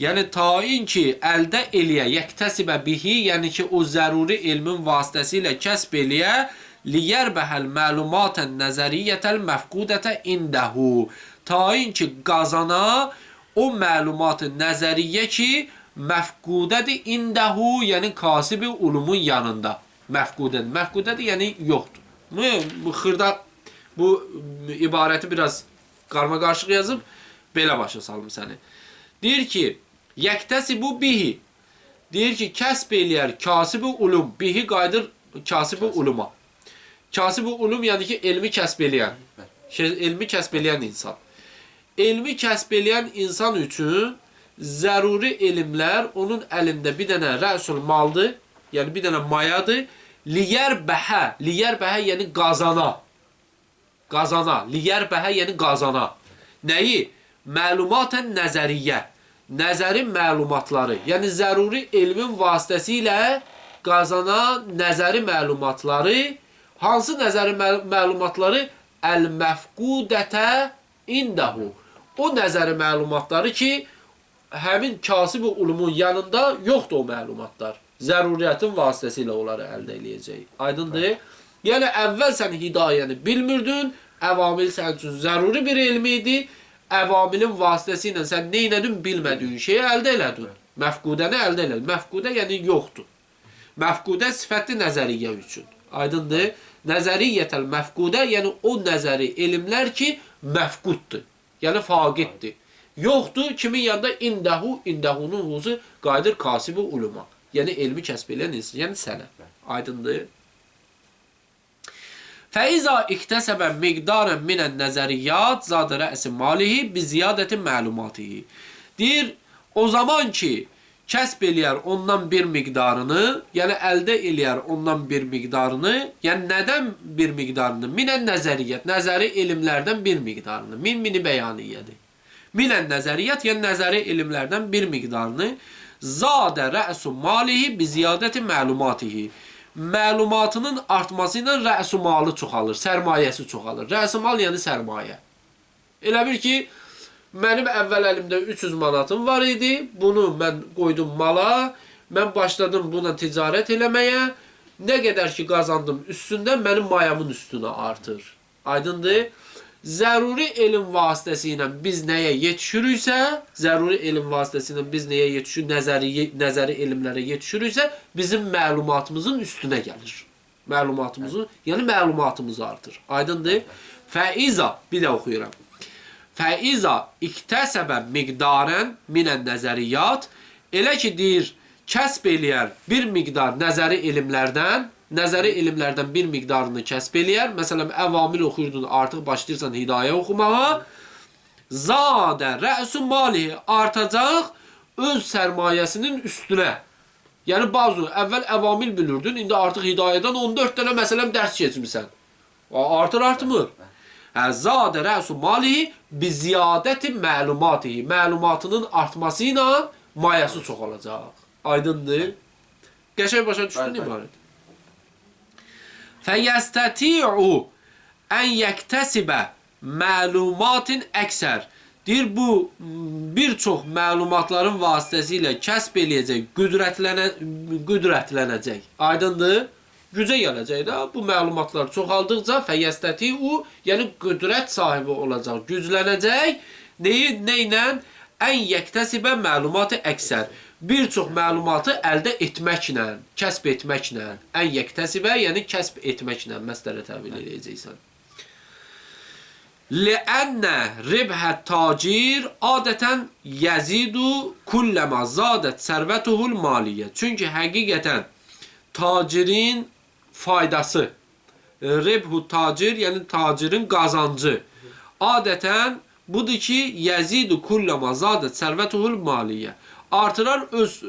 yəni tain ki, əldə eləyə, yəktəsibə bihi, yəni ki, o zəruri elmin vasitəsilə kəsb eləyə, liyərbəhəl məlumatən nəzəriyyətəl məfqudətə indəhu. Tain ki, qazana o məlumatı nəzəriyyə ki, məfqudədir indəhu, yəni kasibi ulumun yanında. Məfqudədir. Məfqudədir, yəni yoxdur. Bu xırda, bu ibarəti biraz qarma-qarışıq yazıb, belə başa salım səni. Deyir ki, yəktəsibu bihi. Deyir ki, kəsb eləyər kasibi ulum. Bihi qayıdır kasibi uluma. Kasibi ulum, yəni ki, elmi kəsb eləyən. Elmi kəsb eləyən insan. Elmi kəsb eləyən insan üçün zəruri elmlər onun əlində bir dənə rəsul maldır, yəni bir dənə mayadır. Liyərbəhə, liyərbəhə yəni qazana. Qazana, liyərbəhə yəni qazana. Nəyi? Məlumatən nəzəriyyə. Nəzəri məlumatları, yəni zəruri elmin vasitəsilə qazana nəzəri məlumatları. Hansı nəzəri məlumatları? Əl-məfqudətə indəhu. O nəzəri məlumatları ki, həmin kasib ulumun yanında yoxdur o məlumatlar. Zəruriyyətin vasitəsilə onları əldə eləyəcək. Aydındır? Yəni, əvvəl sən hidayəni bilmirdin, əvamil sənin üçün zəruri bir elmi idi. Əvamilin vasitəsilə sən nə elədin bilmədiyin şeyi əldə elədin. Məfqudəni əldə elədin. Məfqudə yəni yoxdur. Məfqudə sifətli nəzəriyyə üçün. Aydındır? Nəzəriyyətəl məfqudə, yəni o nəzəri elmlər ki, məfquddur. Yəni faqiddir. Yoxdur, kimin yanında indəhu, indəhunun huzu qayıdır kasibi uluma. Yəni elmi kəsb eləyən insan, yəni sənə. Aydındır? Fəiza iktəsəbə miqdarən minən nəzəriyyat zadə rəsi malihi bi ziyadəti məlumatihi. Deyir, o zaman ki, kəsb eləyər ondan bir miqdarını, yəni əldə eləyər ondan bir miqdarını, yəni nədən bir miqdarını? Minən nəzəriyyət, nəzəri elmlərdən bir miqdarını. Min mini bəyaniyyədir. Minən nəzəriyyət, yəni nəzəri elmlərdən bir miqdarını zadə rəsu malihi bi ziyadəti məlumatihi. Məlumatının artması ilə rəsu malı çoxalır, sərmayəsi çoxalır. Rəsu mal yəni sərmayə. Elə bir ki, mənim əvvəl əlimdə 300 manatım var idi. Bunu mən qoydum mala. Mən başladım buna ticarət eləməyə. Nə qədər ki qazandım üstündən, mənim mayamın üstünə artır. Aydındır? Zəruri elm vasitəsilə biz nəyə yetişiriksə, zəruri elm vasitəsilə biz nəyə yetişir, nəzəri elmlərə yetişiriksə, bizim məlumatımızın üstünə gəlir. Məlumatımızın, yəni məlumatımız artır. Aydındır? Fəiza, bir də oxuyuram. Fəiza iktəsəbə miqdarən minən nəzəriyyat, elə ki deyir, kəsb eləyər bir miqdar nəzəri elmlərdən, nəzəri elmlərdən bir miqdarını kəsb eləyər. Məsələn, əvamil oxuyurdun, artıq başlayırsan hidayə oxumağa. Zadə rəsu malihi artacaq öz sərmayəsinin üstünə. Yəni, bazı əvvəl əvamil bilirdin, indi artıq hidayədən 14 dənə məsələn dərs keçmirsən. Artır, artmır. Hə, zadə rəsu malihi bi ziyadəti məlumatihi. Məlumatının artması ilə mayası çoxalacaq. Aydındır? Qəşəng başa düşdün ibarət. Fəyəstəti'u ən yəktəsibə məlumatin əksər. Deyir, bu bir çox məlumatların vasitəsilə kəsb eləyəcək, qüdrətlənəcək. Aydındır? Gücə gələcək də. Bu məlumatlar çoxaldıqca fəyəstəti'u, yəni qüdrət sahibi olacaq, güclənəcək. Neyi, nə ilə? Ən yəktəsibə məlumatı əksər. Bir çox məlumatı əldə etməklə, kəsb etməklə. Ən yəktəsibə, yəni kəsb etməklə məsələ təvil eləyəcəksən. Li'annə ribhə tacir adətən yəzidu kulləmə zadət sərvətuhul maliyyə. Çünki həqiqətən tacirin faydası, ribhu tacir, yəni tacirin qazancı adətən budur ki, yəzidu kulləmə zadət sərvətuhul maliyyə. Artırar öz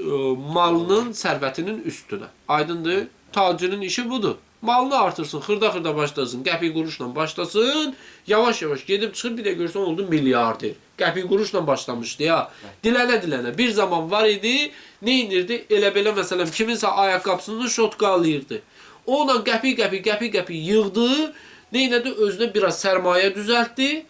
malının, sərvətinin üstünə. Aydındır? Tacirin işi budur. Malını artırsın, xırda-xırda başlasın, qəpik quruşla başlasın, yavaş-yavaş gedib çıxır, bir də görsən oldu milyarder. Qəpik quruşla başlamışdı ya. Dilənə-dilənə. Bir zaman var idi, nə inirdi? Elə belə məsələn, kiminsə ayaqqabısını şotqalayırdı. Onunla qəpik-qəpik, qəpik-qəpik yığdı, nə inədi? Özünə biraz sərmayə düzəltdi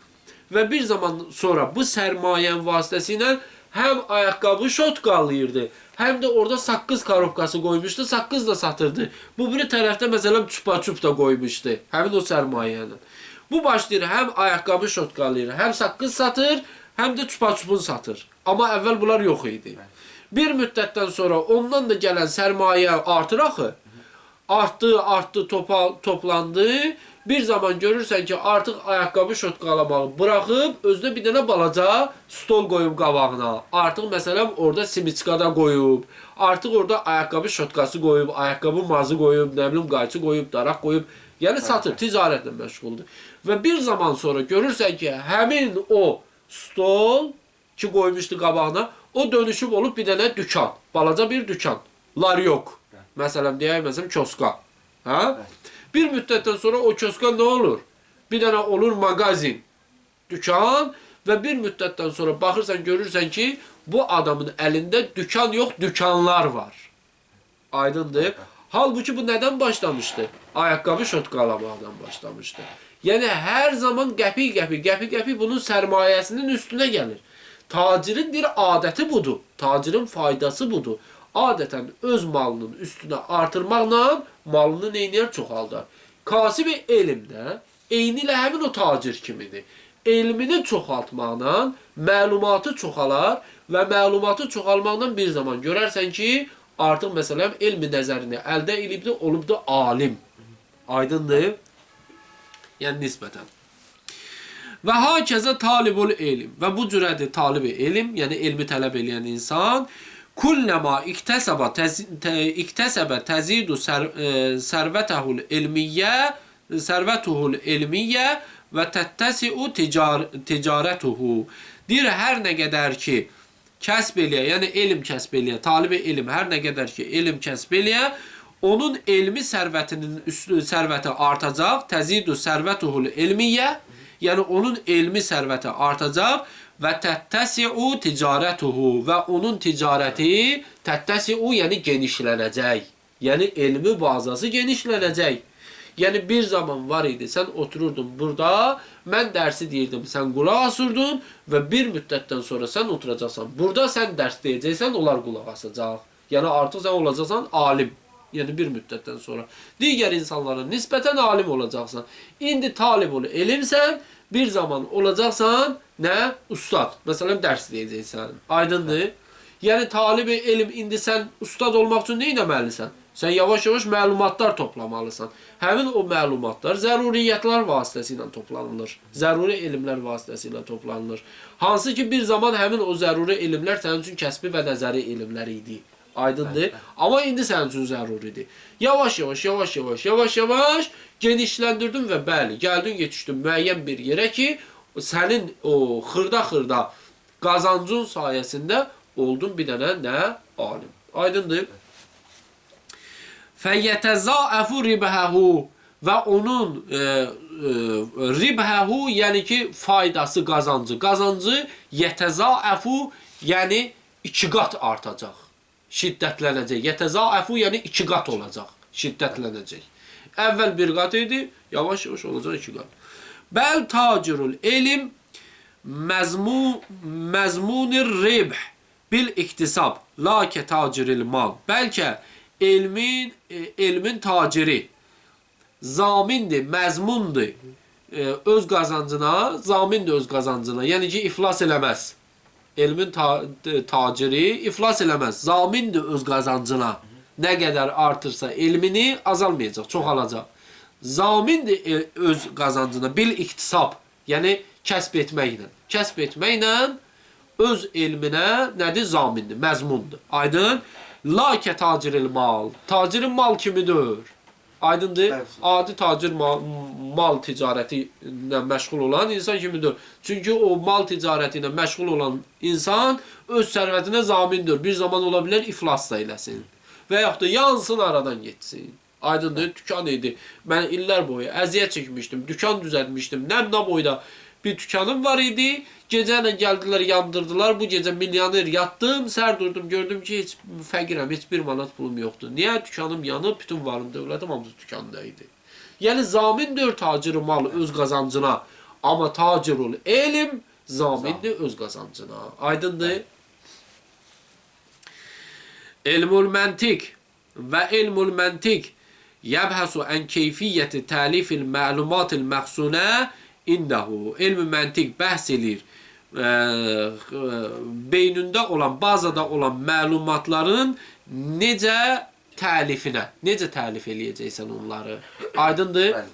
və bir zaman sonra bu sərmayənin vasitəsilə həm ayaqqabı şotqalayırdı, həm də orada saqqız karobkası qoymuşdu, saqqız da satırdı. Bu biri tərəfdə məsələn çupa-çup da qoymuşdu, həmin o sərmayə ilə. Bu başlayır, həm ayaqqabı şotqalayır, həm saqqız satır, həm də çupa-çupun satır. Amma əvvəl bunlar yox idi. Bir müddətdən sonra ondan da gələn sərmayə artır axı. Artdı, artdı, toplandı. Bir zaman görürsən ki, artıq ayaqqabı şotqalamağı bıraxıb, özünə bir dənə balaca stol qoyub qabağına. Artıq məsələn orada simiçka da qoyub, artıq orada ayaqqabı şotkası qoyub, ayaqqabı mazı qoyub, nə bilim qayçı qoyub, daraq qoyub. Yəni satır, ticarətlə məşğuldur. Və bir zaman sonra görürsən ki, həmin o stol ki qoymuşdu qabağına, o dönüşüb olub bir dənə dükan, balaca bir dükan. Lar yox. Məsələn, deyək, məsələn, kioska. Hə? Bir müddətdən sonra o kioska nə olur? Bir dənə olur mağazin, dükan və bir müddətdən sonra baxırsan, görürsən ki, bu adamın əlində dükan yox, dükanlar var. Aydındır. Halbuki bu nədən başlamışdı? Ayaqqabı şotqalamaqdan başlamışdı. Yəni hər zaman qəpik-qəpik, qəpik-qəpik bunun sərmayəsinin üstünə gəlir. Tacirin bir adəti budur. Tacirin faydası budur. Adətən öz malının üstünə artırmaqla malını neynəyər? Çoxaldar. Kasib-i elmdə eynilə həmin o tacir kimidir. Elmini çoxaltmaqla məlumatı çoxalar və məlumatı çoxalmaqla bir zaman görərsən ki, artıq məsələn elmi nəzərini əldə edibdir, olubdur alim. Aydındır? Yəni nisbətən. Və hakəzə talibul elm. Və bu cürədir talibi elm, yəni elmi tələb eləyən insan. Kulləma iktəsəbə təzidu sərvətəhul elmiyyə sərvətuhul elmiyyə və təttəsiu ticarətuhu. Deyir, hər nə qədər ki kəsb eləyə, yəni elm kəsb eləyə, talibi elm hər nə qədər ki elm kəsb eləyə, onun elmi sərvətinin üstü, sərvəti artacaq, təzidu sərvətuhul elmiyyə, yəni onun elmi sərvəti artacaq və təttəsiu ticarətuhu və onun ticarəti təttəsiu, yəni genişlənəcək. Yəni elmi bazası genişlənəcək. Yəni bir zaman var idi, sən otururdun burada, mən dərsi deyirdim, sən qulaq asırdın və bir müddətdən sonra sən oturacaqsan. Burada sən dərs deyəcəksən, onlar qulaq asacaq. Yəni artıq sən olacaqsan alim. Yəni bir müddətdən sonra digər insanlara nisbətən alim olacaqsan. İndi talib ol elmsən, bir zaman olacaqsan nə? Ustad. Məsələn dərs deyəcəksən. Aydındır? Yəni talib elm indi sən ustad olmaq üçün nə etməlisən? Sən yavaş-yavaş məlumatlar toplamalısan. Həmin o məlumatlar zəruriyyətlər vasitəsilə toplanılır. Zəruri elmlər vasitəsilə toplanılır. Hansı ki bir zaman həmin o zəruri elmlər sənin üçün kəsbi və nəzəri elmlər idi. Aydındır? Amma indi sənin üçün zəruridir. Yavaş-yavaş, yavaş-yavaş, yavaş-yavaş genişləndirdin və bəli, gəldin yetişdin müəyyən bir yerə ki, sənin o xırda-xırda qazancın sayəsində oldun bir dənə nə? Alim. Aydındır? Fəyətəzəəfu ribhəhu Və onun ribhəhu, yəni ki, faydası, qazancı. Qazancı yətəzaəfu, yəni 2 qat artacaq, şiddətlənəcək. Yətəzaəfu, yəni 2 qat olacaq, şiddətlənəcək. Əvvəl 1 qat idi, yavaş-yavaş olacaq 2 qat. Bəl tacirul elm məzmunir ribh bil iktisab, la ke taciril mal. Bəlkə elmin taciri zamindir, məzmundur öz qazancına, zamindir öz qazancına. Yəni ki, iflas eləməz. Elmin taciri iflas eləməz. Zamindir öz qazancına. Nə qədər artırsa elmini azalmayacaq, çoxalacaq. Zamindir öz qazancına bil iktisab, yəni kəsb etməklə. Kəsb etməklə öz elminə nədir? Zamindir, məzmundur. Aydın? La ke taciril mal. Tacirin mal kimidir. Aydındır? Bəli. Adi tacir mal ticarəti ilə məşğul olan insan kimidir. Çünki o mal ticarəti ilə məşğul olan insan öz sərvətinə zamindir. Bir zaman ola bilər iflas da eləsin. Və yaxud da yansın, aradan getsin. Aydındır? Dükan idi. Mən illər boyu əziyyət çəkmişdim, dükan düzəltmişdim. Nəmna boyda bir dükanım var idi. Gecə ilə gəldilər, yandırdılar. Bu gecə milyoner yatdım, sər durdum, gördüm ki, heç fəqirəm, heç bir manat pulum yoxdur. Niyə? Dükanım yanıb, bütün varım, dövlətim hamısı dükanda idi. Yəni zamindir tacir mal öz qazancına, amma tacirul elm zamindir öz qazancına. Aydındır? Elmul məntiq və elmul məntiq yəbhəsu ən keyfiyyəti təlifil məlumatil məxsunə indehu. Elm-i məntiq bəhs eləyir beynində olan, bazada olan məlumatların necə təlifinə, necə təlif eləyəcəksən onları. Aydındır? Bəli.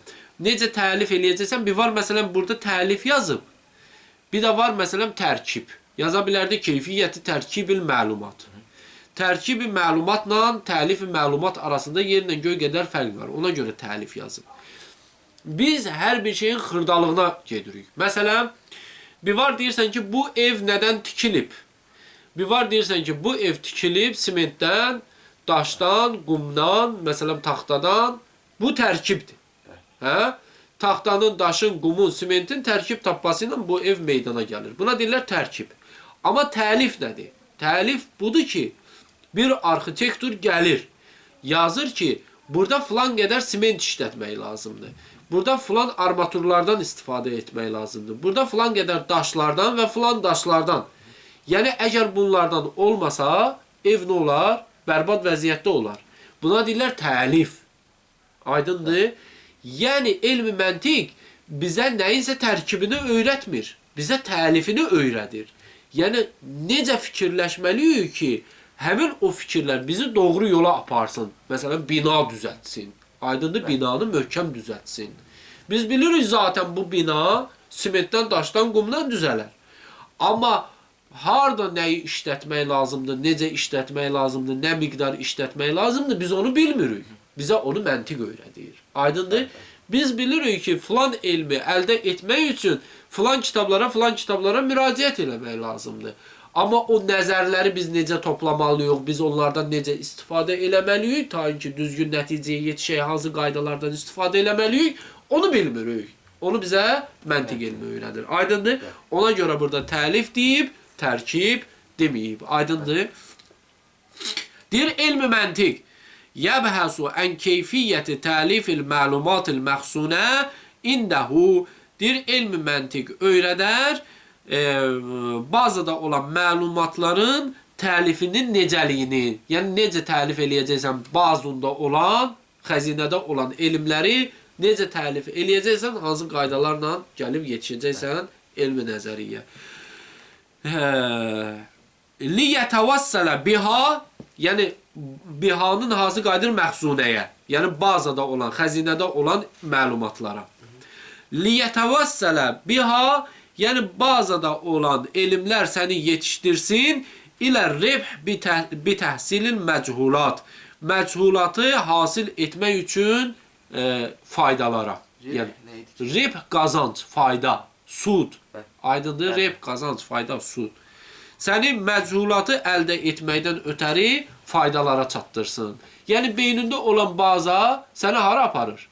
Necə təlif eləyəcəksən? Bir var məsələn burada təlif yazıb. Bir də var məsələn tərkib. Yaza bilərdi keyfiyyəti tərkibil məlumat. Tərkibi məlumatla təlifi məlumat arasında yerlə göy qədər fərq var. Ona görə təlif yazıb. Biz hər bir şeyin xırdalığına gedirik. Məsələn, bir var deyirsən ki, bu ev nədən tikilib? Bir var deyirsən ki, bu ev tikilib simentdən, daşdan, qumdan, məsələn taxtadan. Bu tərkibdir. Hə? Taxtanın, daşın, qumun, simentin tərkib tapması ilə bu ev meydana gəlir. Buna deyirlər tərkib. Amma təlif nədir? Təlif budur ki, bir arxitektor gəlir, yazır ki, burada filan qədər siment işlətmək lazımdır. Burada filan armaturlardan istifadə etmək lazımdır. Burada filan qədər daşlardan və filan daşlardan. Yəni, əgər bunlardan olmasa, ev nə olar? Bərbad vəziyyətdə olar. Buna deyirlər təlif. Aydındır? Yəni, elmi məntiq bizə nəyinsə tərkibini öyrətmir. Bizə təlifini öyrədir. Yəni, necə fikirləşməliyik ki, həmin o fikirlər bizi doğru yola aparsın. Məsələn, bina düzəltsin. Aydındır, binanı möhkəm düzəltsin. Biz bilirik zaten bu bina simentdən, daşdan, qumdan düzələr. Amma harda nəyi işlətmək lazımdır, necə işlətmək lazımdır, nə miqdar işlətmək lazımdır, biz onu bilmirik. Bizə onu məntiq öyrədir. Aydındır? Biz bilirik ki, filan elmi əldə etmək üçün filan kitablara, filan kitablara müraciət eləmək lazımdır. Amma o nəzərləri biz necə toplamalıyıq, biz onlardan necə istifadə eləməliyik, ta ki düzgün nəticəyə yetişək, hansı qaydalardan istifadə eləməliyik, onu bilmirik. Onu bizə məntiq elmi öyrədir. Aydındır? Ona görə burada təlif deyib, tərkib deməyib. Aydındır? Deyir, elmi məntiq yəbhəsu ən keyfiyyəti təlifil məlumatil məxsunə indəhu. Deyir, elmi məntiq öyrədər bazada olan məlumatların təlifinin necəliyini, yəni necə təlif eləyəcəksən bazunda olan, xəzinədə olan elmləri necə təlif eləyəcəksən, hansı qaydalarla gəlib yetişəcəksən elmi nəzəriyyə. Liyətəvəssələ biha, yəni bihanın hansı qayıdır məxzunəyə, yəni bazada olan, xəzinədə olan məlumatlara. Liyətəvəssələ biha, yəni bazada olan elmlər səni yetişdirsin ilə ribh bi təhsilil məchulat. Məchulatı hasil etmək üçün faydalara. Yəni ribh qazanc, fayda, sud. Aydındır, ribh qazanc, fayda, sud. Səni məchulatı əldə etməkdən ötəri faydalara çatdırsın. Yəni beynində olan baza səni hara aparır?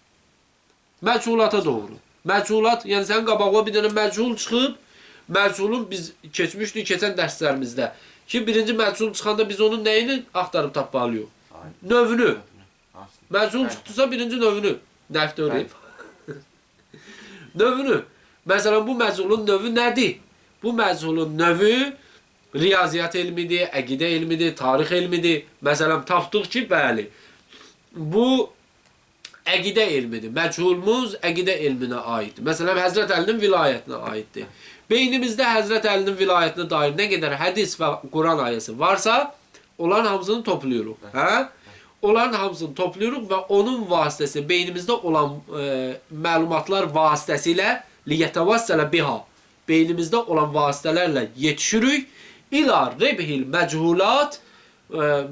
Məchulata doğru. Məchulat, yəni sənin qabağına bir dənə məchul çıxıb, məchulun biz keçmişdik keçən dərslərimizdə ki, birinci məchul çıxanda biz onun nəyini axtarıb tapmalıyıq? Növünü. Məchul çıxdısa birinci növünü. Nəfdə öyrəyib. Növünü. Məsələn, bu məchulun növü nədir? Bu məchulun növü riyaziyyat elmidir, əqidə elmidir, tarix elmidir. Məsələn, tapdıq ki, bəli, bu əqidə elmidir. Məchulumuz əqidə elminə aiddir. Məsələn, Həzrət Əlinin vilayətinə aiddir. Beynimizdə Həzrət Əlinin vilayətinə dair nə qədər hədis və Quran ayəsi varsa, onların hamısını toplayırıq. Hə? Onların hamısını toplayırıq və onun vasitəsi beynimizdə olan məlumatlar vasitəsilə liyətəvəssələ biha beynimizdə olan vasitələrlə yetişirik ila rebhil məchulat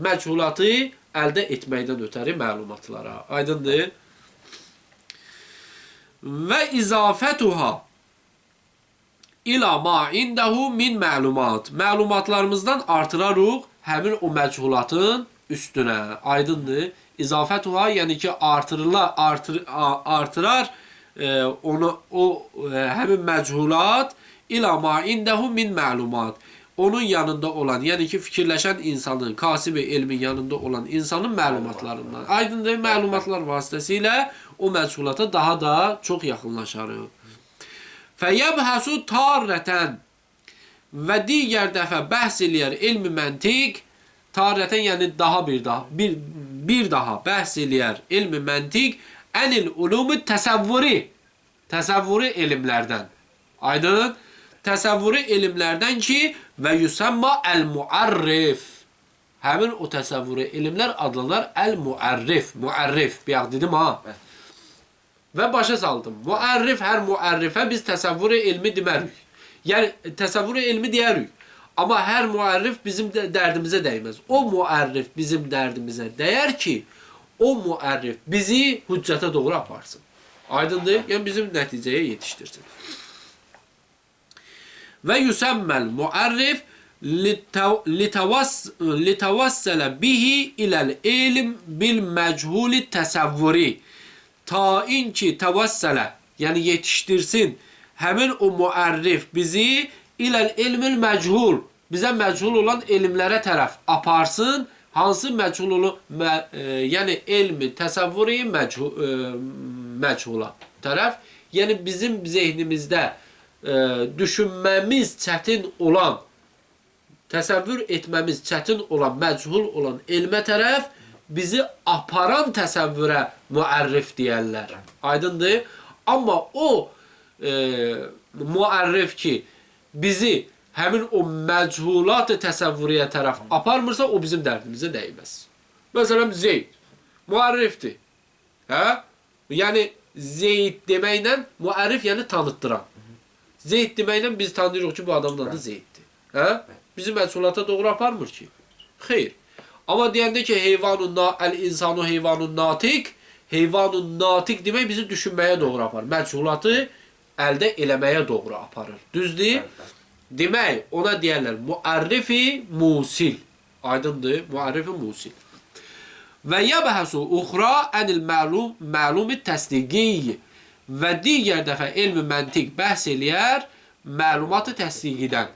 məchulatı əldə etməkdən ötəri məlumatlara. Aydındır? Və izafətuha ila ma indehu min məlumat. Məlumatlarımızdan artırarıq həmin o məchulatın üstünə. Aydındır? İzafətuha, yəni ki, artırar onu o həmin məchulat ila ma indehu min məlumat. Onun yanında olan, yəni ki, fikirləşən insanın, kasibi elmin yanında olan insanın məlumatlarından. Aydındır? Məlumatlar vasitəsilə o məchulata daha da çox yaxınlaşarıq. Fəyəbhəsu tarrətən və digər dəfə bəhs eləyər elmi məntiq, tarrətən yəni daha bir daha bəhs eləyər elmi məntiq ənil ulumu təsəvvürü, təsəvvürü elmlərdən. Aydın? Təsəvvürü elmlərdən ki, və yusamma əl-muarrif. Həmin o təsəvvürü elmlər adlanır əl-muarrif. Muarrif, bayaq dedim ha. Və başa saldım. Muarrif, hər muarrifə biz təsəvvürü elmi demərik. Yəni, təsəvvürü elmi deyərik. Amma hər muarrif bizim dərdimizə dəyməz. O muarrif bizim dərdimizə dəyər ki, o muarrif bizi hüccətə doğru aparsın. Aydındır? Yəni, bizim nəticəyə yetişdirsin. Və yüsəmməl muarrif litəvəssələ bihi iləl elm bil məchuli təsəvvüri. Ta in ki təvəssələ, yəni yetişdirsin həmin o muarrif bizi iləl elmil məchul, bizə məchul olan elmlərə tərəf aparsın. Hansı məchul olan, yəni elmi təsəvvüri məchula tərəf, yəni bizim zehnimizdə düşünməmiz çətin olan, təsəvvür etməmiz çətin olan, məchul olan elmə tərəf bizi aparan təsəvvürə müərrif deyərlər. Aydındır? Amma o müərrif ki, bizi həmin o məchulat təsəvvürəyə tərəf aparmırsa, o bizim dərdimizə dəyməz. Məsələn, Zeyd müərrifdir. Hə? Yəni, Zeyd deməklə müərrif, yəni tanıtdıran. Zeyd deməklə biz tanıyırıq ki, bu adamın adı Zeyddir. Hə? Bizi məchulata doğru aparmır ki. Xeyr. Amma deyəndə ki, heyvanun, əl-insanu heyvanun natiq, heyvanun natiq demək bizi düşünməyə doğru aparır. Məchulatı əldə eləməyə doğru aparır. Düzdür? Demək, ona deyərlər müərrifi musil. Aydındır? Müərrifi musil. Və yəbhəsu uxra ənil məlumi təsdiqi. Və digər dəfə elmi məntiq bəhs eləyər məlumatı təsdiqidən.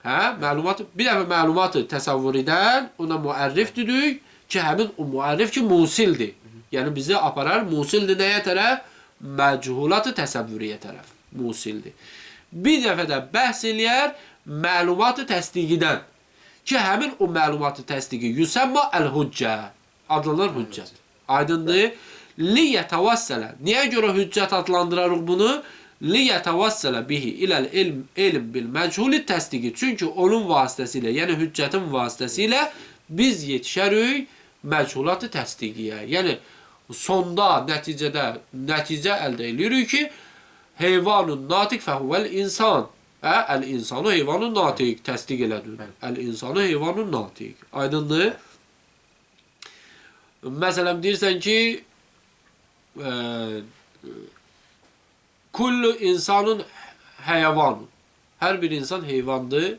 Hə? Məlumatı, bir dəfə məlumatı təsəvvürüdən ona müərrif dedik ki, həmin o müərrif ki, musildir. Yəni bizi aparar, musildir nəyə tərəf? Məchulatı təsəvvürüyə tərəf musildir. Bir dəfə də bəhs eləyər məlumatı təsdiqidən ki, həmin o məlumatı təsdiqi yüsəmma əl-hüccə adlanır hüccət. Aydındır? Liyətəvəssələ. Niyə görə hüccət adlandırarıq bunu? Liyətəvəssələ bihi iləl elm bil məchuli təsdiqi. Çünki onun vasitəsilə, yəni hüccətin vasitəsilə biz yetişərik məchulatı təsdiqiyə. Yəni sonda, nəticədə, nəticə əldə edirik ki, heyvanun natiq fəhuvəl insan. Hə? Əl-insanu heyvanun natiq təsdiq elədir. Əl-insanu heyvanun natiq. Aydındır? Məsələn, deyirsən ki, kullu insanun heyvanun. Hər bir insan heyvandır.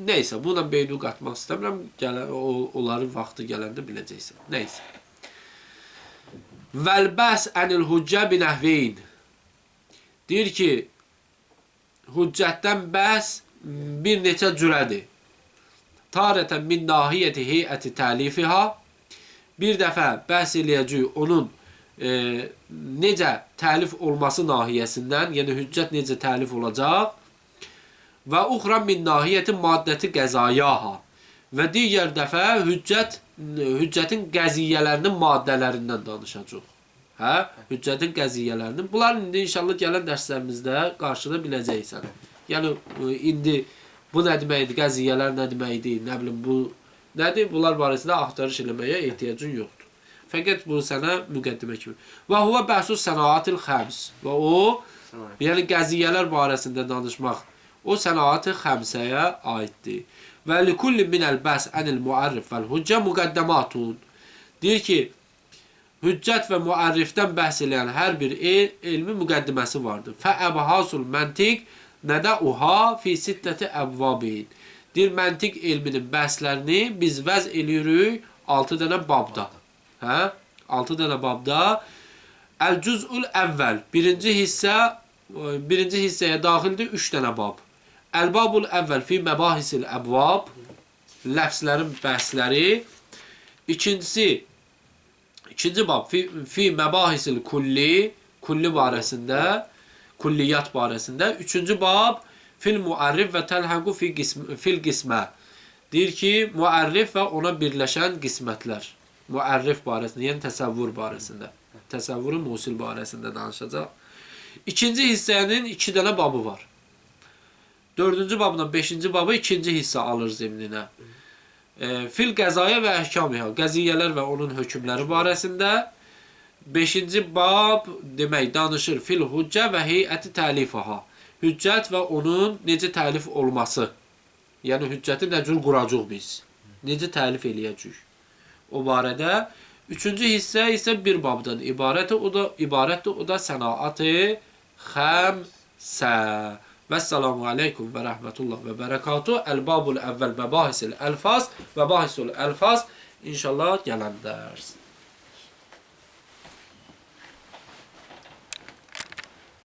Neysə, buna beyni qatmaq istəmirəm. Onların vaxtı gələndə biləcəksən. Neysə. Vəl bəhs ənil hüccə binəhveyn. Deyir ki, hüccətdən bəhs bir neçə cürədir. Tarətən min nahiyyəti heyəti təlifiha. Bir dəfə bəhs eləyəcəyik onun necə təlif olması nahiyyəsindən, yəni hüccət necə təlif olacaq. Və uxra min nahiyyəti maddəti qəzayaha. Və digər dəfə hüccətin qəziyyələrinin maddələrindən danışacaq. Hə? Hüccətin qəziyyələrinin. Bunların indi inşallah gələn dərslərimizdə qarşıda biləcəksən. Yəni indi bu nə deməkdir, qəziyyələr nə deməkdir, nə bilim bu nədir? Bunlar barəsində axtarış eləməyə ehtiyacın yoxdur. Fəqət bu sənə müqəddimə kimi. Və huvə bəhsus sənaatil xəms. Və o, yəni qəziyyələr barəsində danışmaq, o sənaat-ı xəmsəyə aiddir. Və likulli minəl bəhs ənil müərrif vəl hüccə müqəddəmatun. Deyir ki, hüccət və müərrifdən bəhs eləyən hər bir elmi müqəddiməsi vardır. Fəəbhasul məntiq nədəuha fi sittəti əbvabin. Deyir, məntiq elminin bəhslərini biz vəz eləyirik 6 dənə babda. Hə? 6 dənə babda. Əl-cüz'ül əvvəl. Birinci hissə, birinci hissəyə daxildir 3 dənə bab. Əl-babul əvvəl fi məbahisil əbvab. Ləfslərin bəhsləri. İkincisi, ikinci bab fi məbahisil kulli, kulli barəsində, kulliyyat barəsində. Üçüncü bab fil müərrif və təlhəqu fil qismə. Deyir ki, müərrif və ona birləşən qismətlər. Müərrif barəsində, yəni təsəvvür barəsində. Təsəvvürü musil barəsində danışacaq. İkinci hissənin 2 dənə babı var. Dördüncü babla beşinci babı ikinci hissə alır zimninə. Fil qəzaya və əhkamiha, qəziyyələr və onun hökmləri barəsində. Beşinci bab demək danışır fil hüccə və heyəti təlifaha. Hüccət və onun necə təlif olması. Yəni hüccəti nə cür quracaq biz? Necə təlif eləyəcəyik? O barədə. Üçüncü hissə isə bir babdan ibarətdir. O da ibarətdir. O da sənaat-ı xəmsə. Vəssalamu aleykum və rəhmətullah və bərəkatuh. Əl-babul əvvəl məbahisil əlfaz və bahisul əlfaz. İnşallah gələn dərs.